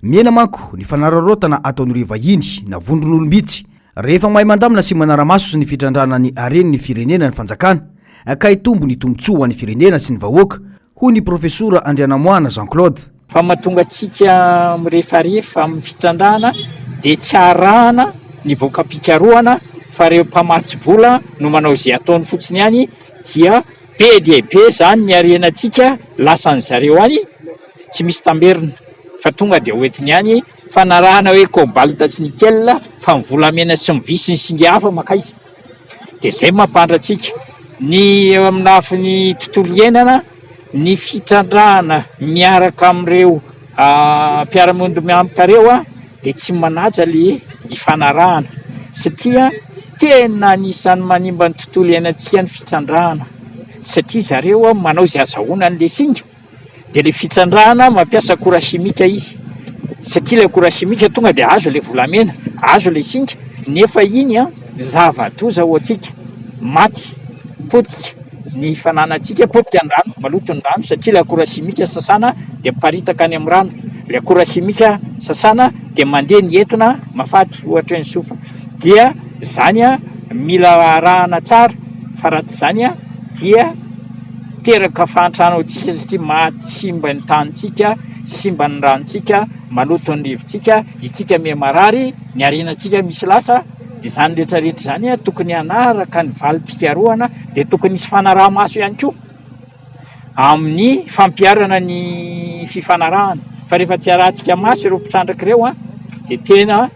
Mihena manko ny fanararaotana ataon'ireo vahiny na vondron'olom-bitsy rehefa mahay mandamina sy manara-maso ny fitrandrahana ny haren'ny firenena ny fanjakana ka hitombo ny tombontsoa ho an'ny firenena sy ny vahoaka, hoy ny Profesora Andrianamoahana Jean Claude. Fa mahatonga antsika mirefarefa amin'ny fitrandrahana dia tsy arahana ny voka-pikarohana fa ireo mpamatsy vola no manao izay ataony fotsiny ihany dia be dia be izany ny harenantsika lasan'zareo any tsy misy tamberina fa tonga dia hoentiny any fanarahana hoe cobalt sy nickel fa ny volamena sy ny vy sy ny singa hafa makaiza dia izay mampandra antsika ny eo amin'ny lafiny tontolo iainana ny fitrandrahana miaraka amin'ireo mpiara-miombon'antoka ireo dia tsy manaja le ifanarahana satria tena anisan'ny manimba ny tontolo iainantsika ny fitrandrahana satria zareo manao izay azahoana an'le singa Dia ilay fitrandrahana mampiasa akora simika izy satria ilay akora simika tonga dia azo ilay volamena, azo ilay singa nefa iny an zava-doza ho antsika, maty, potika ny fananantsika, potika ny rano, maloto ny rano satria ilay akora simika sasana dia miparitaka any amin'ny rano, ilay akora simika sasana dia mandeha ny etona mahafaty ohatra hoe ny sofa, dia izany an mila arahana tsara fa raha tsy izany an dia. Teraka fahantrana ho antsika satria maty simba ny tanintsika, simba ny ranontsika, maloto ny rivotsika, itsika miha marary, ny harenantsika misy lasa, dia izany rehetra rehetra izany tokony hanaraka ny valim-pikarohana, dia tokony hisy fanaraha-maso ihany koa amin'ny fampiharana ny fifanarahana, fa rehefa tsy arahantsika maso ireo mpitrandraka ireo dia tena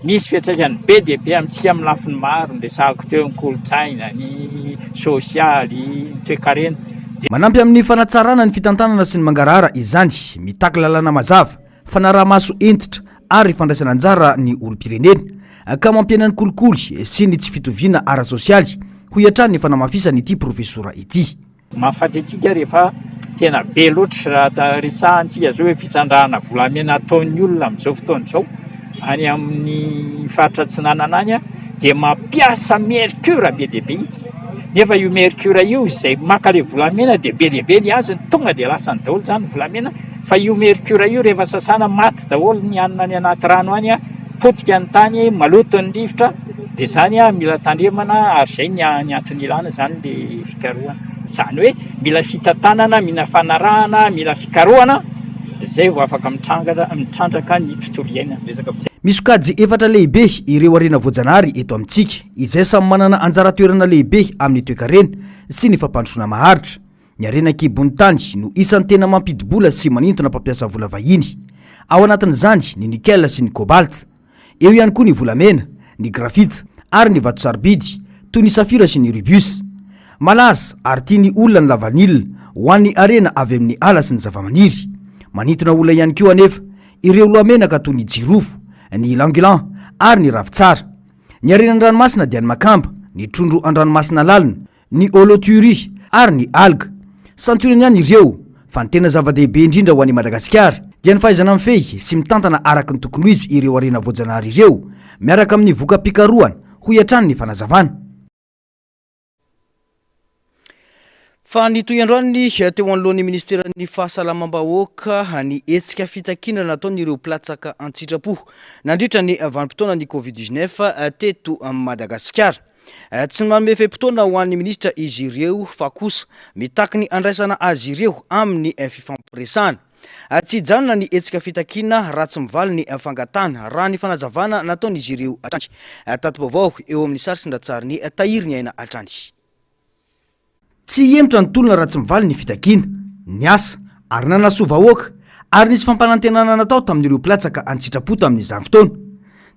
Misy fiantraikany be dia be amintsika amin'ny lafiny maro, ny resahako teo, ny kolontsaina, ny sosialy, ny toekarena. Dia. Manampy amin'ny fanatsarana ny fitantanana sy ny mangarahara izany, mitaky lalàna mazava, fanaraha-maso hentitra ary fandraisana anjara ny olom-pirenena, ka mampihena ny kolikoly sy ny tsy fitoviana ara-tsosialy, hoy hatrany ny fanamafisan'ity profesora ity. Mahafaty antsika rehefa tena be loatra raha resahantsika zao hoe fitrandrahana volamena ataon'ny olona amin'izao fotoana izao any amin'ny faritra atsinanana any dia mampiasa mercure be dia be izy nefa io mercure io izay maka le volamena dia be dia be ny azony tonga dia lasany daholo zany volamena fa io mercure io rehefa sasana maty daholo ny hanina any anaty rano any potika ny tany maloto ny rivotra dia zany mila tandremana ary zay ny antony ilana zany le fikarohana. Izany hoe mila fitantanana, mila fanarahana, mila fikarohana izay vao afaka mitrangana mitrandraka ny tontolo iainana. Misy sokajy efatra lehibe ireo harena voajanahary eto amintsika, izay samy manana anjara toerana lehibe amin'ny toekarena sy ny fampandrosoana maharitra. Ny harena an-kibon'ny tany no isan'ny tena mampidi-bola sy manintona mpampiasa vola vahiny. Ao anatin'izany ny nickel sy ny cobalt. Eo ihany koa ny volamena, ny grafita ary ny vato sarobidy toy ny safira sy ny rubis. Malaza ary tian'ny olona ny lavanila ho an'ny harena avy amin'ny ala sy ny zavamaniry. Manintona olona ihany koa anefa ireo lohamenaka toy ny jirofo, ny ylang-ylang ary ny ravintsara. Ny harena an-dranomasina dia ny makamba, ny trondro an-dranomasina lalina, ny holothurie ary ny alga. Santionany ihany ireo fa ny tena zava-dehibe indrindra ho an'i Madagasikara dia ny fahaizana mifehy sy mitantana araka ny tokony ho izy ireo harena voajanahary ireo miaraka amin'ny voka-pikarohana, hoy hatrany ny fanazavana. Fa nitohy androany teo anoloan'ny minisiteran'ny Fahasalamam-bahoaka ny hetsika fitakiana nataon'ireo mpilatsaka an-tsitrapo nandritra ny vanim-potoanan'ny Covid 19 teto Madagasikara. Tsy manome fe-potoana ho an'ny minisitra izy ireo fa kosa mitaky ny handraisana azy ireo amin'ny fifampiresahana. Tsy hijanona ny hetsika fitakiana raha tsy mivaly ny fangatahana, raha ny fanazavana nataon'izy ireo hatrany. Tati-baovao eo amin'ny sary sy ny ratsarin'ny Tahiry ny aina hatrany. Tsy hihemotra ny tolona raha tsy mivaly ny fitakiana. Niasa ary nanasoa vahoaka ary nisy fampanantenana natao tamin'ireo mpilatsaka an-tsitrapo tamin'izany fotoana.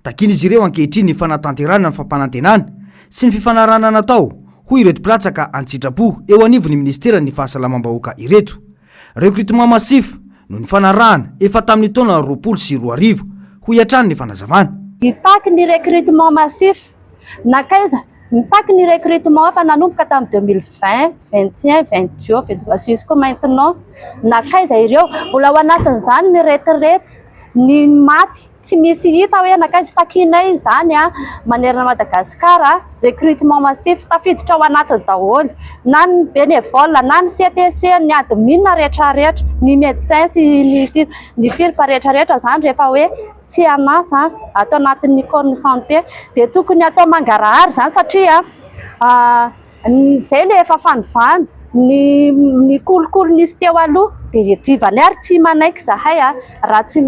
Takian'izy ireo ankehitriny ny fanatanterahana ny fampanantenana sy ny fifanarahana natao, hoy ireto mpilatsaka an-tsitrapo eo anivon'ny minisiteran'ny Fahasalamam-bahoaka ireto. Recrutement massif no nifanarahana efa tamin'ny taona 2020, hoy hatrany ny fanazavana. Mitaky ny recrutement massif. Nankaiza? Mitaky ny recrutement efa nanomboka tamin'ny 2020, 21, 22, 23 jusqu'au maintenant. Nankaiza ireo? Mbola ao anatin'izany ny retraite, ny maty. Tsy misy hita hoe nankaiza. Takianay izany manerana Madagasikara, recrutement massif, tafiditra ao anatiny daholo na ny bénévole na ny CTC, ny admin rehetra rehetra, ny médecin sy ny ny firp rehetra rehetra izany rehefa hoe tsy an'asa ato anatin'ny corps ny santé dia tokony atao mangarahara izany satria izay ilay efa fanovana ny ny kolikoly nisy teo aloha dia hiadivany ary tsy manaiky izahay raha tsy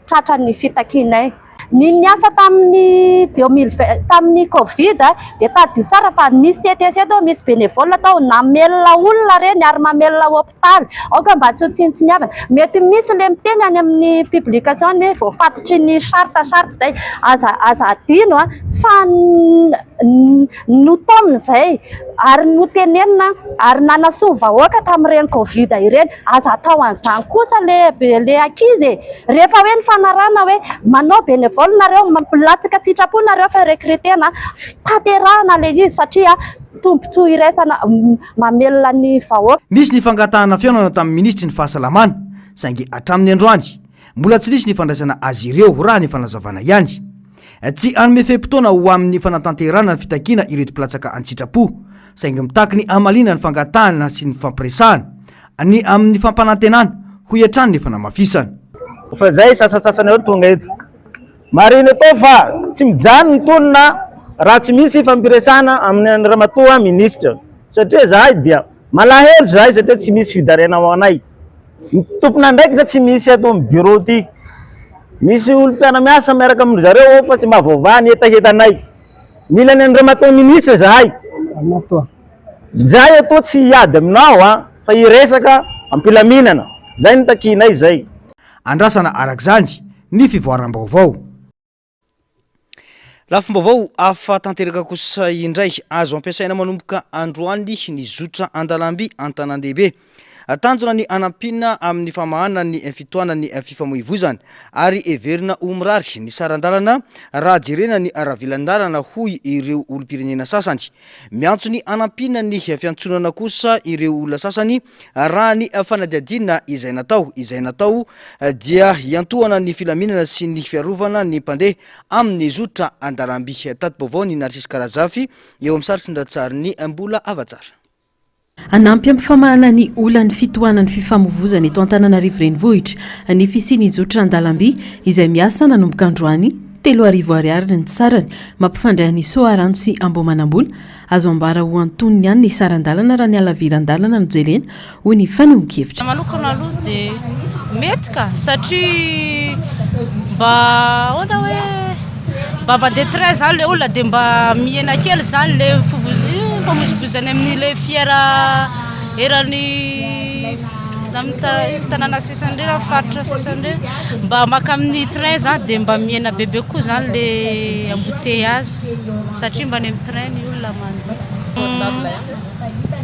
tratra ny fitakianay. Ny niasa tamin'ny 2020 tamin'ny covid dia tadidio tsara fa nisy CTC tao, misy bénévole tao, namelona olona ireny ary mamelona hopitaly. Aoka mba tsy ho tsinontsiniavana. Mety misy ilay miteny any amin'ny publication any hoe voafatotry ny charte charte izay. Aza aza adino fa notaomina izay ary notenenina ary nanasoa vahoaka tamin'ireny covid ireny. Aza atao an'izany kosa le le ankizy e! Rehefa hoe nifanarahana hoe manao bénévole nareo, milatsaka an-tsitrapo nareo fa recruter-na, tanterahana le izy satria tombontsoa iraisana mamelona ny vahoaka. Nisy ny fangatahana fihaonana tamin'ny minisitry ny fahasalamana saingy hatramin'ny androany mbola tsy nisy ny fandraisana azy ireo raha ny fanazavana ihany. Tsy hanome fe-potoana ho amin'ny fanatanterahana ny fitakiana ireto mpilatsaka an-tsitrapo, saingy mitaky ny hamaliana ny fangatahana sy ny fampiresahana ny amin'ny fampanantenana, hoy hatrany ny fanamafisana. Fa izay sasantsasany eo no tonga eto. Marihina eto fa tsy mijanona ny tolona raha tsy misy fampiresahana amin'ny an'i Ramatoa Minisitra satria izahay dia malahelo izahay satria tsy misy fidarena ho anay. Ny tompon'andraikitra tsy misy ato amin'ny bureau ity. Misy olom-piara-miasa miaraka amin-dry zareo ao fa tsy mba voavaha ny hetahetanay. Mila ny Andriamatoa Minisitra izahay. Izahay atoa tsy hiady aminao an, fa hiresaka am-pilaminana. Izay no takianay izay. Andrasana araka izany ny fivoaram-baovao. Lafim-baovao hafa tanteraka kosa indray, azo ampiasaina manomboka androany ny zotra an-dalamby an-tanàn-dehibe. Tanjona ny hanampiana amin'ny famahana ny fitohanan'ny fifamoivoizana ary heverina ho mirary ny saran-dalana raha jerena ny ravilan-dalana hoy ireo olom-pirenena sasany. Miantso ny hanampiana ny fiantsonana kosa ireo olona sasany raha ny fanadihadiana izay natao izay natao dia hiantohana ny filaminana sy ny fiarovana ny mpandeha amin'ny zotra an-dalamby. Tati-baovao ny Narcisque Razafy eo amin'ny sary sy ny ratsarin'i Mbola Havatsara. Hanampy amin'ny famahana ny olan'ny fitohanan'ny fifamoivozana eto Antananarivo Renivohitra ny fisian'ny zotra an-dalamby izay miasa nanomboka androany, 3000 ariary ny sarany, mampifandray an'i Soarano sy Ambohimanambola. Azo ambara ho antonony ihany ny saran-dalana raha ny halaviran-dalana no jerena, hoy ny fanehoan-kevitra. Manokana aloha dia mety ka satria mba ahoana hoe mba mandeha train zany le olona dia mba mihena kely zany le fifamoivoizana amin'ilay fiara eran'ny amin'ny tanàna sasany ireny amin'ny faritra sasany ireny mba maka amin'ny train zany dia mba mihena bebe kokoa zany le embouteillage satria mba any amin'ny train ny olona mandeha.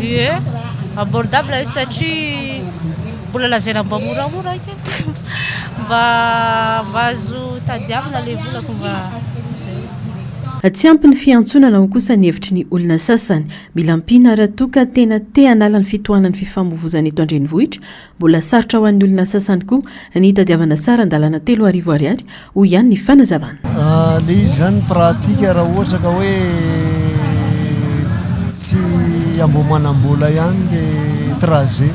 Ie, abordable izy satria mbola lazaina mba moramora kely mba mba azo tadiavina le volako mba zay. Tsy ampy ny fiantsonana hoy kosa ny hevitry ny olona sasany. Mila ampiana raha toa ka tena te hanala ny fitohanan'ny fifamoivozana eto an-drenivohitra. Mbola sarotra ho an'ny olona sasany koa ny hitadiavana saran-dalana 3000 ariary, hoy ihany ny fanazavana. Le izy zany pratique raha ohatra ka hoe tsy Ambohimanambola ihany le trajet,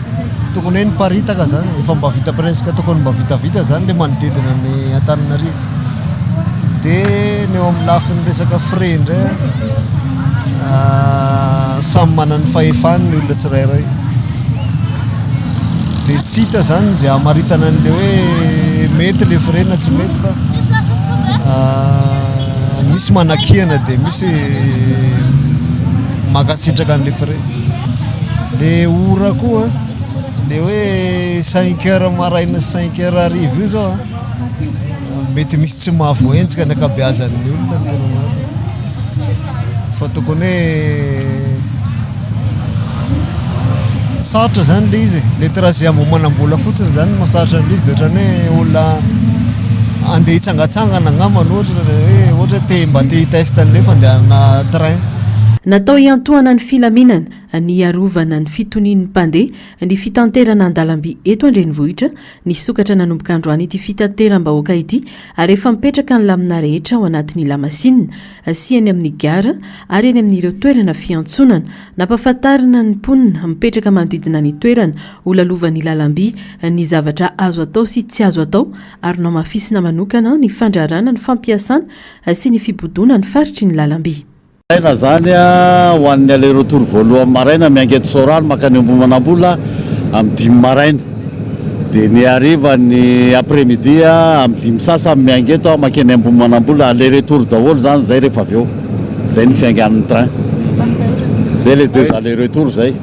tokony hoe niparitaka zany, efa mba vita presque tokony mba vitavita zany le manodidina ny Antananarivo, de ny eo amin'ny lafiny resaka frais indray an, samy manana ny fahefany ny olona tsirairay. Dia tsy hita izany izay hamaritana an'ilay hoe mety ilay frais na tsy mety fa misy manakiana dia misy mankasitraka an'ilay frais. Ilay ora koa ilay hoe cinq heures maraina sy cinq heures hariva io izao an. Mety misy tsy mahavoahenjika ny ankabeazan'ny olona ny tena marina. Fa tokony hoe sarotra zany le izy e. Le trajet Ambohimanambola fotsiny zany no mahasarotra an'ilay izy dia ohatran'ny hoe olona andeha hitsangatsangana angamba no ohatra hoe ohatra hoe te mba te hi-test an'ilay fandehanana train. Natao hiantohana ny filaminana, ny hiarovana ny fitonian'ny mpandeha, ny fitanterana an-dalamby eto an-drenivohitra, Nisokatra nanomboka androany ity fitateram-bahoaka ity ary efa mipetraka ny lamina rehetra ao anatin'ny lamasinina sy eny amin'ny gara ary eny amin'ireo toerana fiantsonana. Nampahafantarina ny mponina mipetraka manodidina ny toerana ho lalovan'ny lalamby ny zavatra azo atao sy tsy azo atao ary nohamafisina manokana ny fandrarana ny fampiasana sy ny fibodoana ny faritry ny lalamby. Maraina izany ho an'ny aller retour voalohany maraina miainga eto Soarano mankany Ambohimanambola amin'ny dimy maraina. Dia ny hariva ny après midi amin'ny dimy sasany miainga eto mankeny Ambohimanambola aller retour daholo izany izay rehefa avy eo. Izay ny fiaingan'ny train. Izay les deux aller retour izay.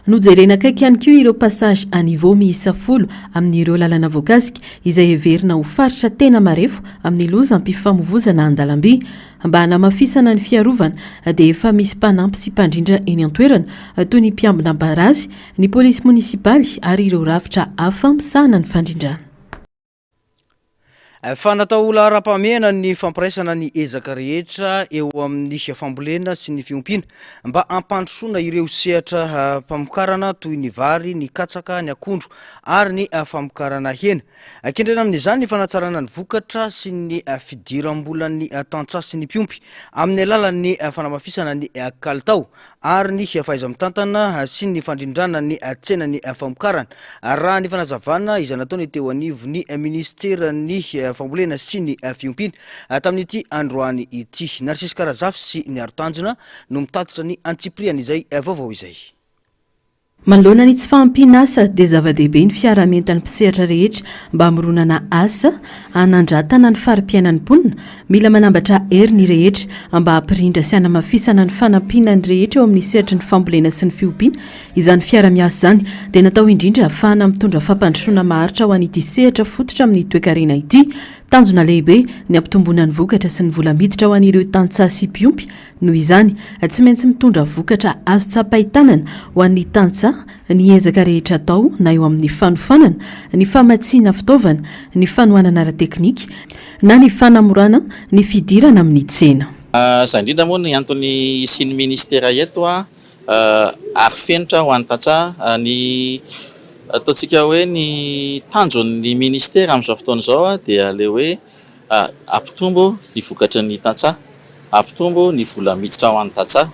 Nojerena akaiky ihany koa ireo passage à niveau miisa folo amin'ireo lalana voakasika izay heverina ho faritra tena marefo amin'ny lozam-pifamoivozana an-dalamby. Mba hanamafisana ny fiarovana dia efa misy mpanampy sy mpandrindra eny an-toerana toy ny mpiambina barazy, ny polisy monisipaly ary ireo rafitra hafa misahana ny fandrindrana. Fa natao ho laharam-pahamehana ny fampiraisana ny ezaka rehetra eo amin'ny fambolena sy ny fiompiana mba hampandrosoana ireo sehatra mpamokarana toy ny vary, ny katsaka, ny akondro ary ny famokarana hena. Kendrena amin'izany ny fanatsarana ny vokatra sy ny fidiram-bolan'ny tantsaha sy ny mpiompy amin'ny alalan'ny fanamafisana ny kalitao ary ny fahaiza-mitantana sy ny fandrindrana ny tsenan'ny famokarana, raha ny fanazavana izay nataony teo anivon'ny minisiteran'ny fambolena sy ny fiompiana tamin'ity androany ity. Narcisque Razafy sy Niaro Tanjona no mitatitra ny antsipirian'izay vaovao izay. Manoloana ny tsy fahampian'asa dia zava-dehibe ny fiaraha-mientan'ny mpisehatra rehetra mba hamoronana asa hanandratana ny fari-piainan'ny mponina. Mila manambatra hery ny rehetra mba hampirindra sy hanamafisana ny fanampiana ny rehetra eo amin'ny sehatry ny fambolena sy ny fiompiana. Izany fiara-miasa izany dia natao indrindra hahafahana mitondra fampandrosoana maharitra ho an'ity sehatra fototra amin'ny toekarena ity. Tanjona lehibe ny hampitomboana ny vokatra sy ny vola miditra ho an'ireo tantsaha sy mpiompy Noho izany, tsy maintsy mitondra vokatra azo tsapain-tanana ho an'ny tantsaha ny ezaka rehetra atao na eo amin'ny fanofanana, ny famatsiana fitaovana, ny fanohanana ara-teknika na ny fanamorana ny fidirana amin'ny tsena. Izay indrindra moa ny antony hisian'ny ministera eto ary fenitra ho an'ny tantsaha. Ny ataontsika hoe ny tanjon'ny ministera amin'izao fotoana izao dia ilay hoe Hampitombo ny vokatry ny tantsaha, hampitombo ny vola miditra ho an'ny tantsaha.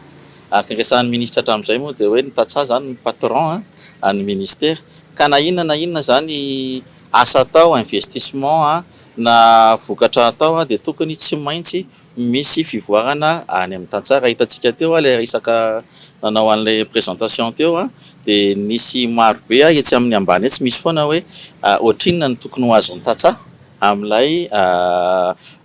Araka ny resahan'ny minisitra hatramin'izay moa dia hoe ny tantsaha izany no patron an'ny ministera. Ka na inona na inona izany asa atao, investissement na vokatra atao dia tokony tsy maintsy misy fivoarana any amin'ny tantsaha. Raha hitantsika teo ilay resaka nanao an'ilay présentation teo dia nisy maro be etsy amin'ny ambany etsy misy foana hoe ohatrinona no tokony ho azon'ny tantsaha. amin'ilay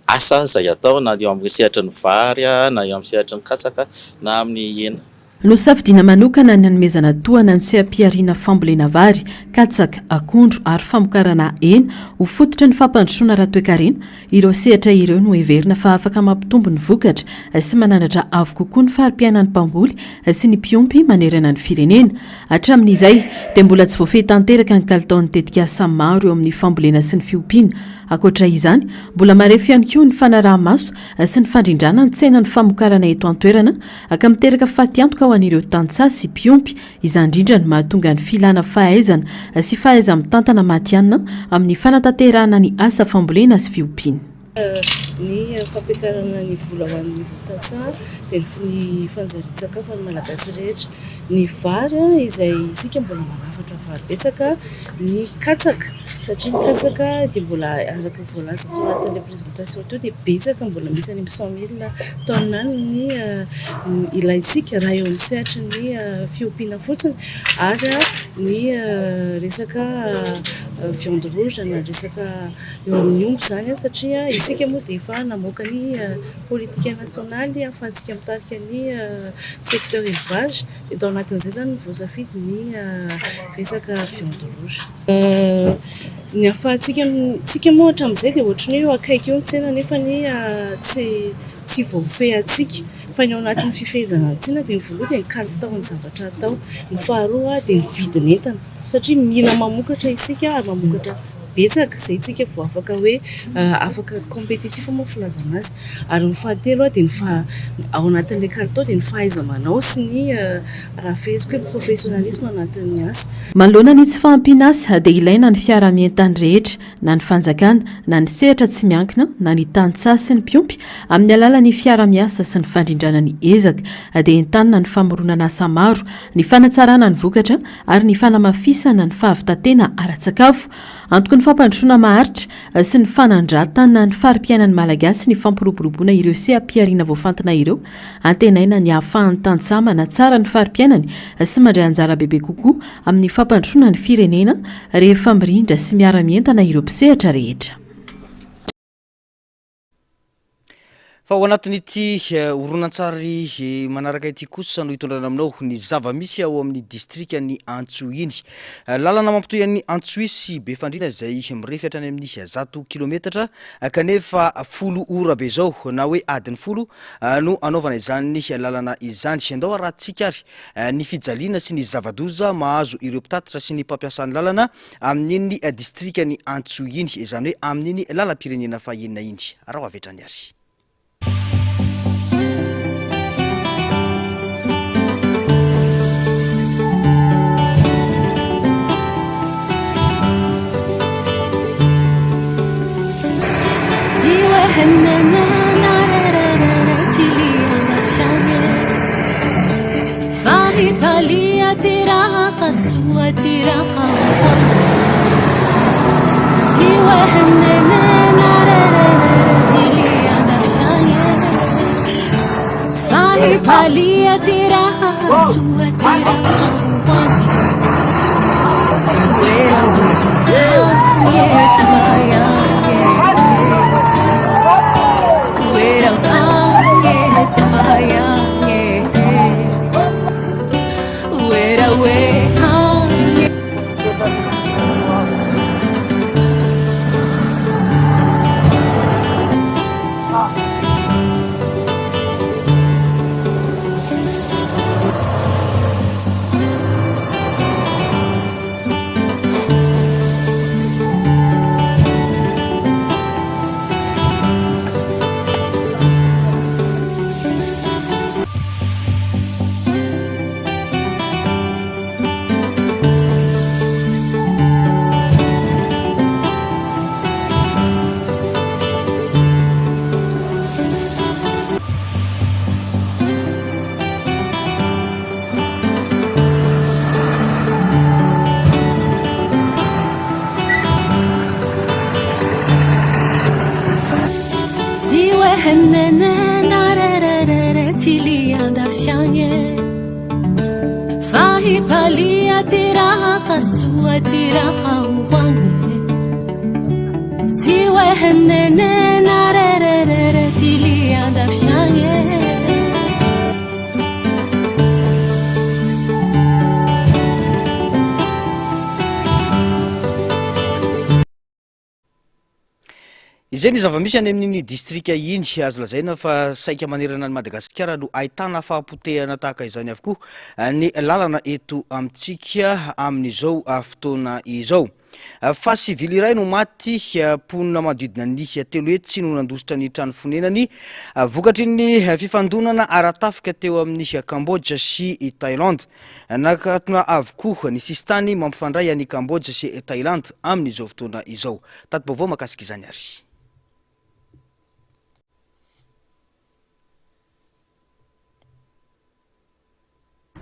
asa izay atao na eo amin'ny sehatry ny vary na eo amin'ny sehatry ny katsaka na amin'ny hena. Nosafidiana manokana ny hanomezana tohana ny seha-pihariana fambolena vary, katsaka, akondro ary famokarana hena ho fototry ny fampandrosoana ara-toekarena. Ireo sehatra ireo no heverina fa afaka mampitombo ny vokatra sy manandratra avo kokoa ny fari-piainan'ny mpamboly sy ny mpiompy manerana ny firenena. Hatramin'izay dia mbola tsy voafehy tanteraka ny kalitaon'ny tetikasa maro eo amin'ny fambolena sy ny fiompiana. Ankoatra izany, mbola marefo ihany koa ny fanaraha-maso sy ny fandrindrana ny tsenan'ny famokarana eto an-toerana ka miteraka fatiantoka ho an'ireo tantsaha sy mpiompy. Izany indrindra no mahatonga ny filana fahaizana sy fahaiza-mitantana matihanina amin'ny fanatanterahana ny asa fambolena sy fiompiana. Ny fampiakarana ny vola ho an'ny tantsaha dia ny fanjarian-tsakafo an'ny Malagasy rehetra. Ny vary izay isika mbola manafatra vary betsaka, ny katsaka satria ny katsaka dia mbola araka ny voalaza tao anatin'ilay présentation teo dia betsaka mbola misy any amin'ny 100 mille tonnes any ny ilaintsika raha eo amin'ny sehatry ny fiompiana fotsiny ary ny resaka viande rouge na resaka eo amin'ny omby izany satria isika moa dia efa namoaka ny politika nasionaly ahafahantsika mitarika ny secteur élevage dia tao anatin'izay izany no voasafidy ny resaka viande rouge. Ny ahafahantsika, isika moa hatramin'izay dia ohatran'ny hoe eo akaiky eo ny tsena nefa ny tsy tsy voafehintsika fa ny ao anatin'ny fifehezana ny tsena dia ny voalohany dia ny kalitaon'ny zavatra atao, ny faharoa dia ny vidin'entana satria mila mamokatra isika ary mamokatra betsaka izay tsika vao afaka hoe afaka compétitif moa filazana azy ary ny fahatelo dia ny faha ao anatin'ilay kalitao dia ny fahaiza-manao sy ny raha feheziko hoe professionnalisme anatin'ny asa. Manoloana ny tsy fahampiana asa dia ilaina ny fiaraha-mientan'ny rehetra na ny fanjakana na ny sehatra tsy miankina na ny tantsaha sy ny mpiompy amin'ny alalan'ny fiara-miasa sy ny fandrindrana ny ezaka dia entanina ny famoronana asa maro, ny fanatsarana ny vokatra ary ny fanamafisana ny fahavitan-tena ara-tsakafo. Antoky ny fampandrosoana maharitra sy ny fanandratana ny fari-piainan'ny Malagasy ny fampiroboroboana ireo seha-pihariana voafantina ireo. Antenaina ny hahafahan'ny tantsaha manatsara ny fari-piainany sy mandray anjara bebe kokoa amin'ny fampandrosoana ny firenena rehefa mirindra sy miara-mientana ireo mpisehatra rehetra. Fa ao anatin'ity horonantsary manaraka ity kosa no hitondrana aminao ny zava-misy ao amin'ny distrikan'i Antsohihy iny. Lalana mampitohy an'i Antsohihy sy Befandriana izay mirefy hatrany amin'ny 100 kilometatra kanefa folo ora be izao na hoe adiny folo no anaovana izany lalana izany. Andao arahantsika ary ny fijaliana sy ny zava-doza mahazo ireo mpitatitra sy ny mpampiasa ny lalana Amin'iny distrikan'i Antsohihy iny, izany hoe amin'iny lalam-pirenena fahenina iny. Araho avy hatrany ary. Izay ny zava-misy any amin'iny distrika iny. Azo lazaina fa saika manerana an'i Madagasikara no ahitana fahapotehana tahaka izany avokoa ny lalana eto amintsika amin'izao fotoana izao. Fa sivily iray no maty, mponina manodidina ny 300 no nandositra ny trano fonenany vokatry ny fifandonana ara-tafika teo amin'i Cambodge sy i Thaïlande. Nakatona avokoa ny sisintany mampifandray an'i Cambodge sy Thaïlande amin'izao fotoana izao. Tati-baovao mahakasika izany ary.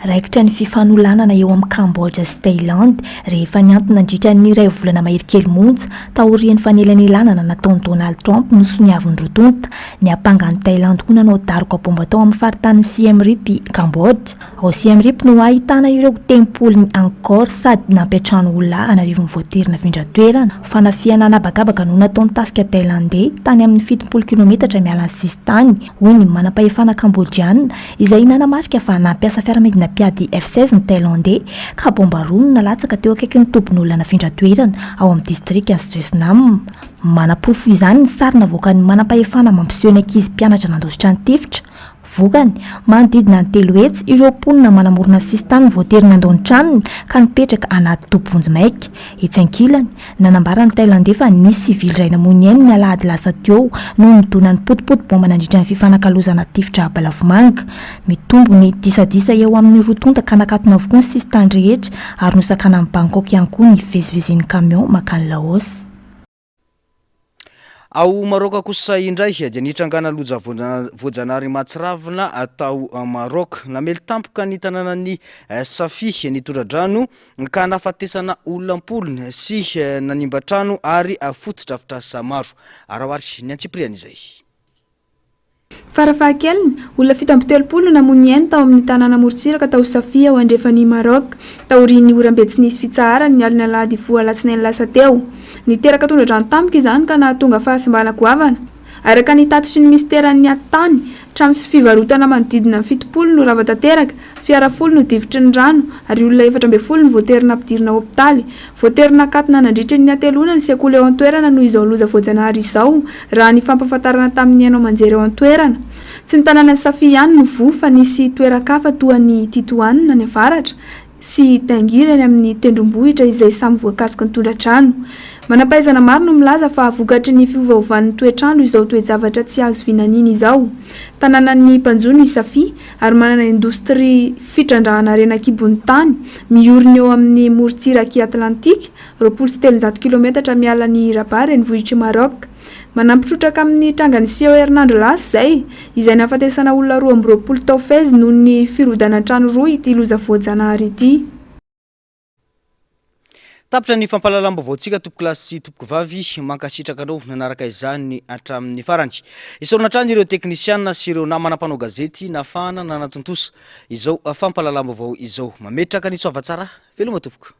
Raikitra ny fifanolanana eo amin'i Cambodge sy Thaïlande rehefa nianto nandritra ny iray volana mahery kely monja taorian'ny fanelanelanana nataon'i Donald Trump nosoniavin'ny roa tonta. Niampanga an'i Thaïlande ho nanao daroka baomba tao amin'ny faritanin'i Siem Reap i Cambodge. Ao Siem Reap no ahitana ireo tempolin'i Angkor sady nampiantrano olona an'arivony voatery nafindra toerana. Fanafihana an'habakabaka no nataon'ny tafika Thailandey tany amin'ny 70 kilometatra miala ny sisintany, hoy ny manampahefana Kambodjiana, izay nanamarika fa nampiasa fiaramanidina mpiady F-16 ny Thailandey ka baomba roa no nalatsaka teo akaikin'ny tobin'olona nafindra toerana ao amin'ny distrikan'i Sresnam. Manaporofo izany ny sary navoakan'ny manampahefana mampiseho ny ankizy mpianatra nandositra ny tifitra. Vokany, manodidina ny 300 ireo mponina manamorona ny sisintany voatery nandao ny tranony ka nipetraka anaty toby vonjimaika. Etsy ankilany, nanambara ny Thailandey fa nisy sivily iray namoy ny ainy ny alahady lasa teo noho ny donan'ny potipoti-baomba nandritra ny fifanakalozana tifitra balavomanga. Mitombo ny disadisa eo amin'ny roa tonta ka nakatona avokoa ny sisintany rehetra ary nosakanan'i Bangkok ihany koa ny fivezivezen'ny kamiao mankany Laos. Ao Maraoka kosa indray dia nitrangana loza voajanahary mahatsiravina tao Maroc. Namely tampoka ny tanànan'i Safi ny tondra-drano ka nahafatesana olona am-polony sy nanimba trano ary fotodrafitrasa maro. Araho ary ny antsipiriany izay. Farafahakeliny, olona 37 no namoy ny ainy tao amin'ny tanàna amorontsiraka tao Safi ao andrefan'i Maroc, taorian'ny oram-be tsy nisy fitsaharany ny alin'ny alahady hifoha alatsinainy lasa teo. Niteraka tondra-drano tampoka izany ka nahatonga fahasimbana goavana. Araka ny tatitry ny minisiteran'ny Atitany, trano sy fivarotana manodidina ny 70 no rava tanteraka, fiara folo no difotry ny rano, ary olona 14 no voatery nampidirina hopitaly. Voatery nakatona nandritry ny hateloana ny sekoly eo an-toerana noho izao loza voajanahary izao, raha ny fampahafantarana tamin'ny haino aman-jery eo an-toerana. Tsy ny tanànan'i Safi ihany no voa fa nisy toeran-kafa toa an'i Titouan any avaratra sy Tangier any amin'ny tendrombohitra izay samy voakasiky ny tondra-drano. Manam-pahaizana maro no milaza fa vokatry ny fiovaovan'ny toetr'andro izao toe-javatra tsy azo vinaniana izao. Tanànan'ny mpanjono i Safi ary manana indostria fitrandrahana harena an-kibon'ny tany miorina eo amin'ny morontsirak'i Atlantika, 320 kilometatra miala an'i Rabat renivohitr'i Maroc. Manampy trotraka amin'ny tranga niseho herinandro lasa izay, izay nahafatesana olona 22 tao Fez noho ny firodanan-trano roa ity loza voajanahary ity. Tapitra ny fampahalalam-baovaontsika tompokolahy sy tompokovavy, mankasitraka anao nanaraka izany hatramin'ny farany. Isaorana hatrany ireo teknisiana sy ireo namana mpanao gazety nahafahana nanatontosa izao fampahalalam-baovao izao. Mametraka ny soavatsara, veloma tompoko.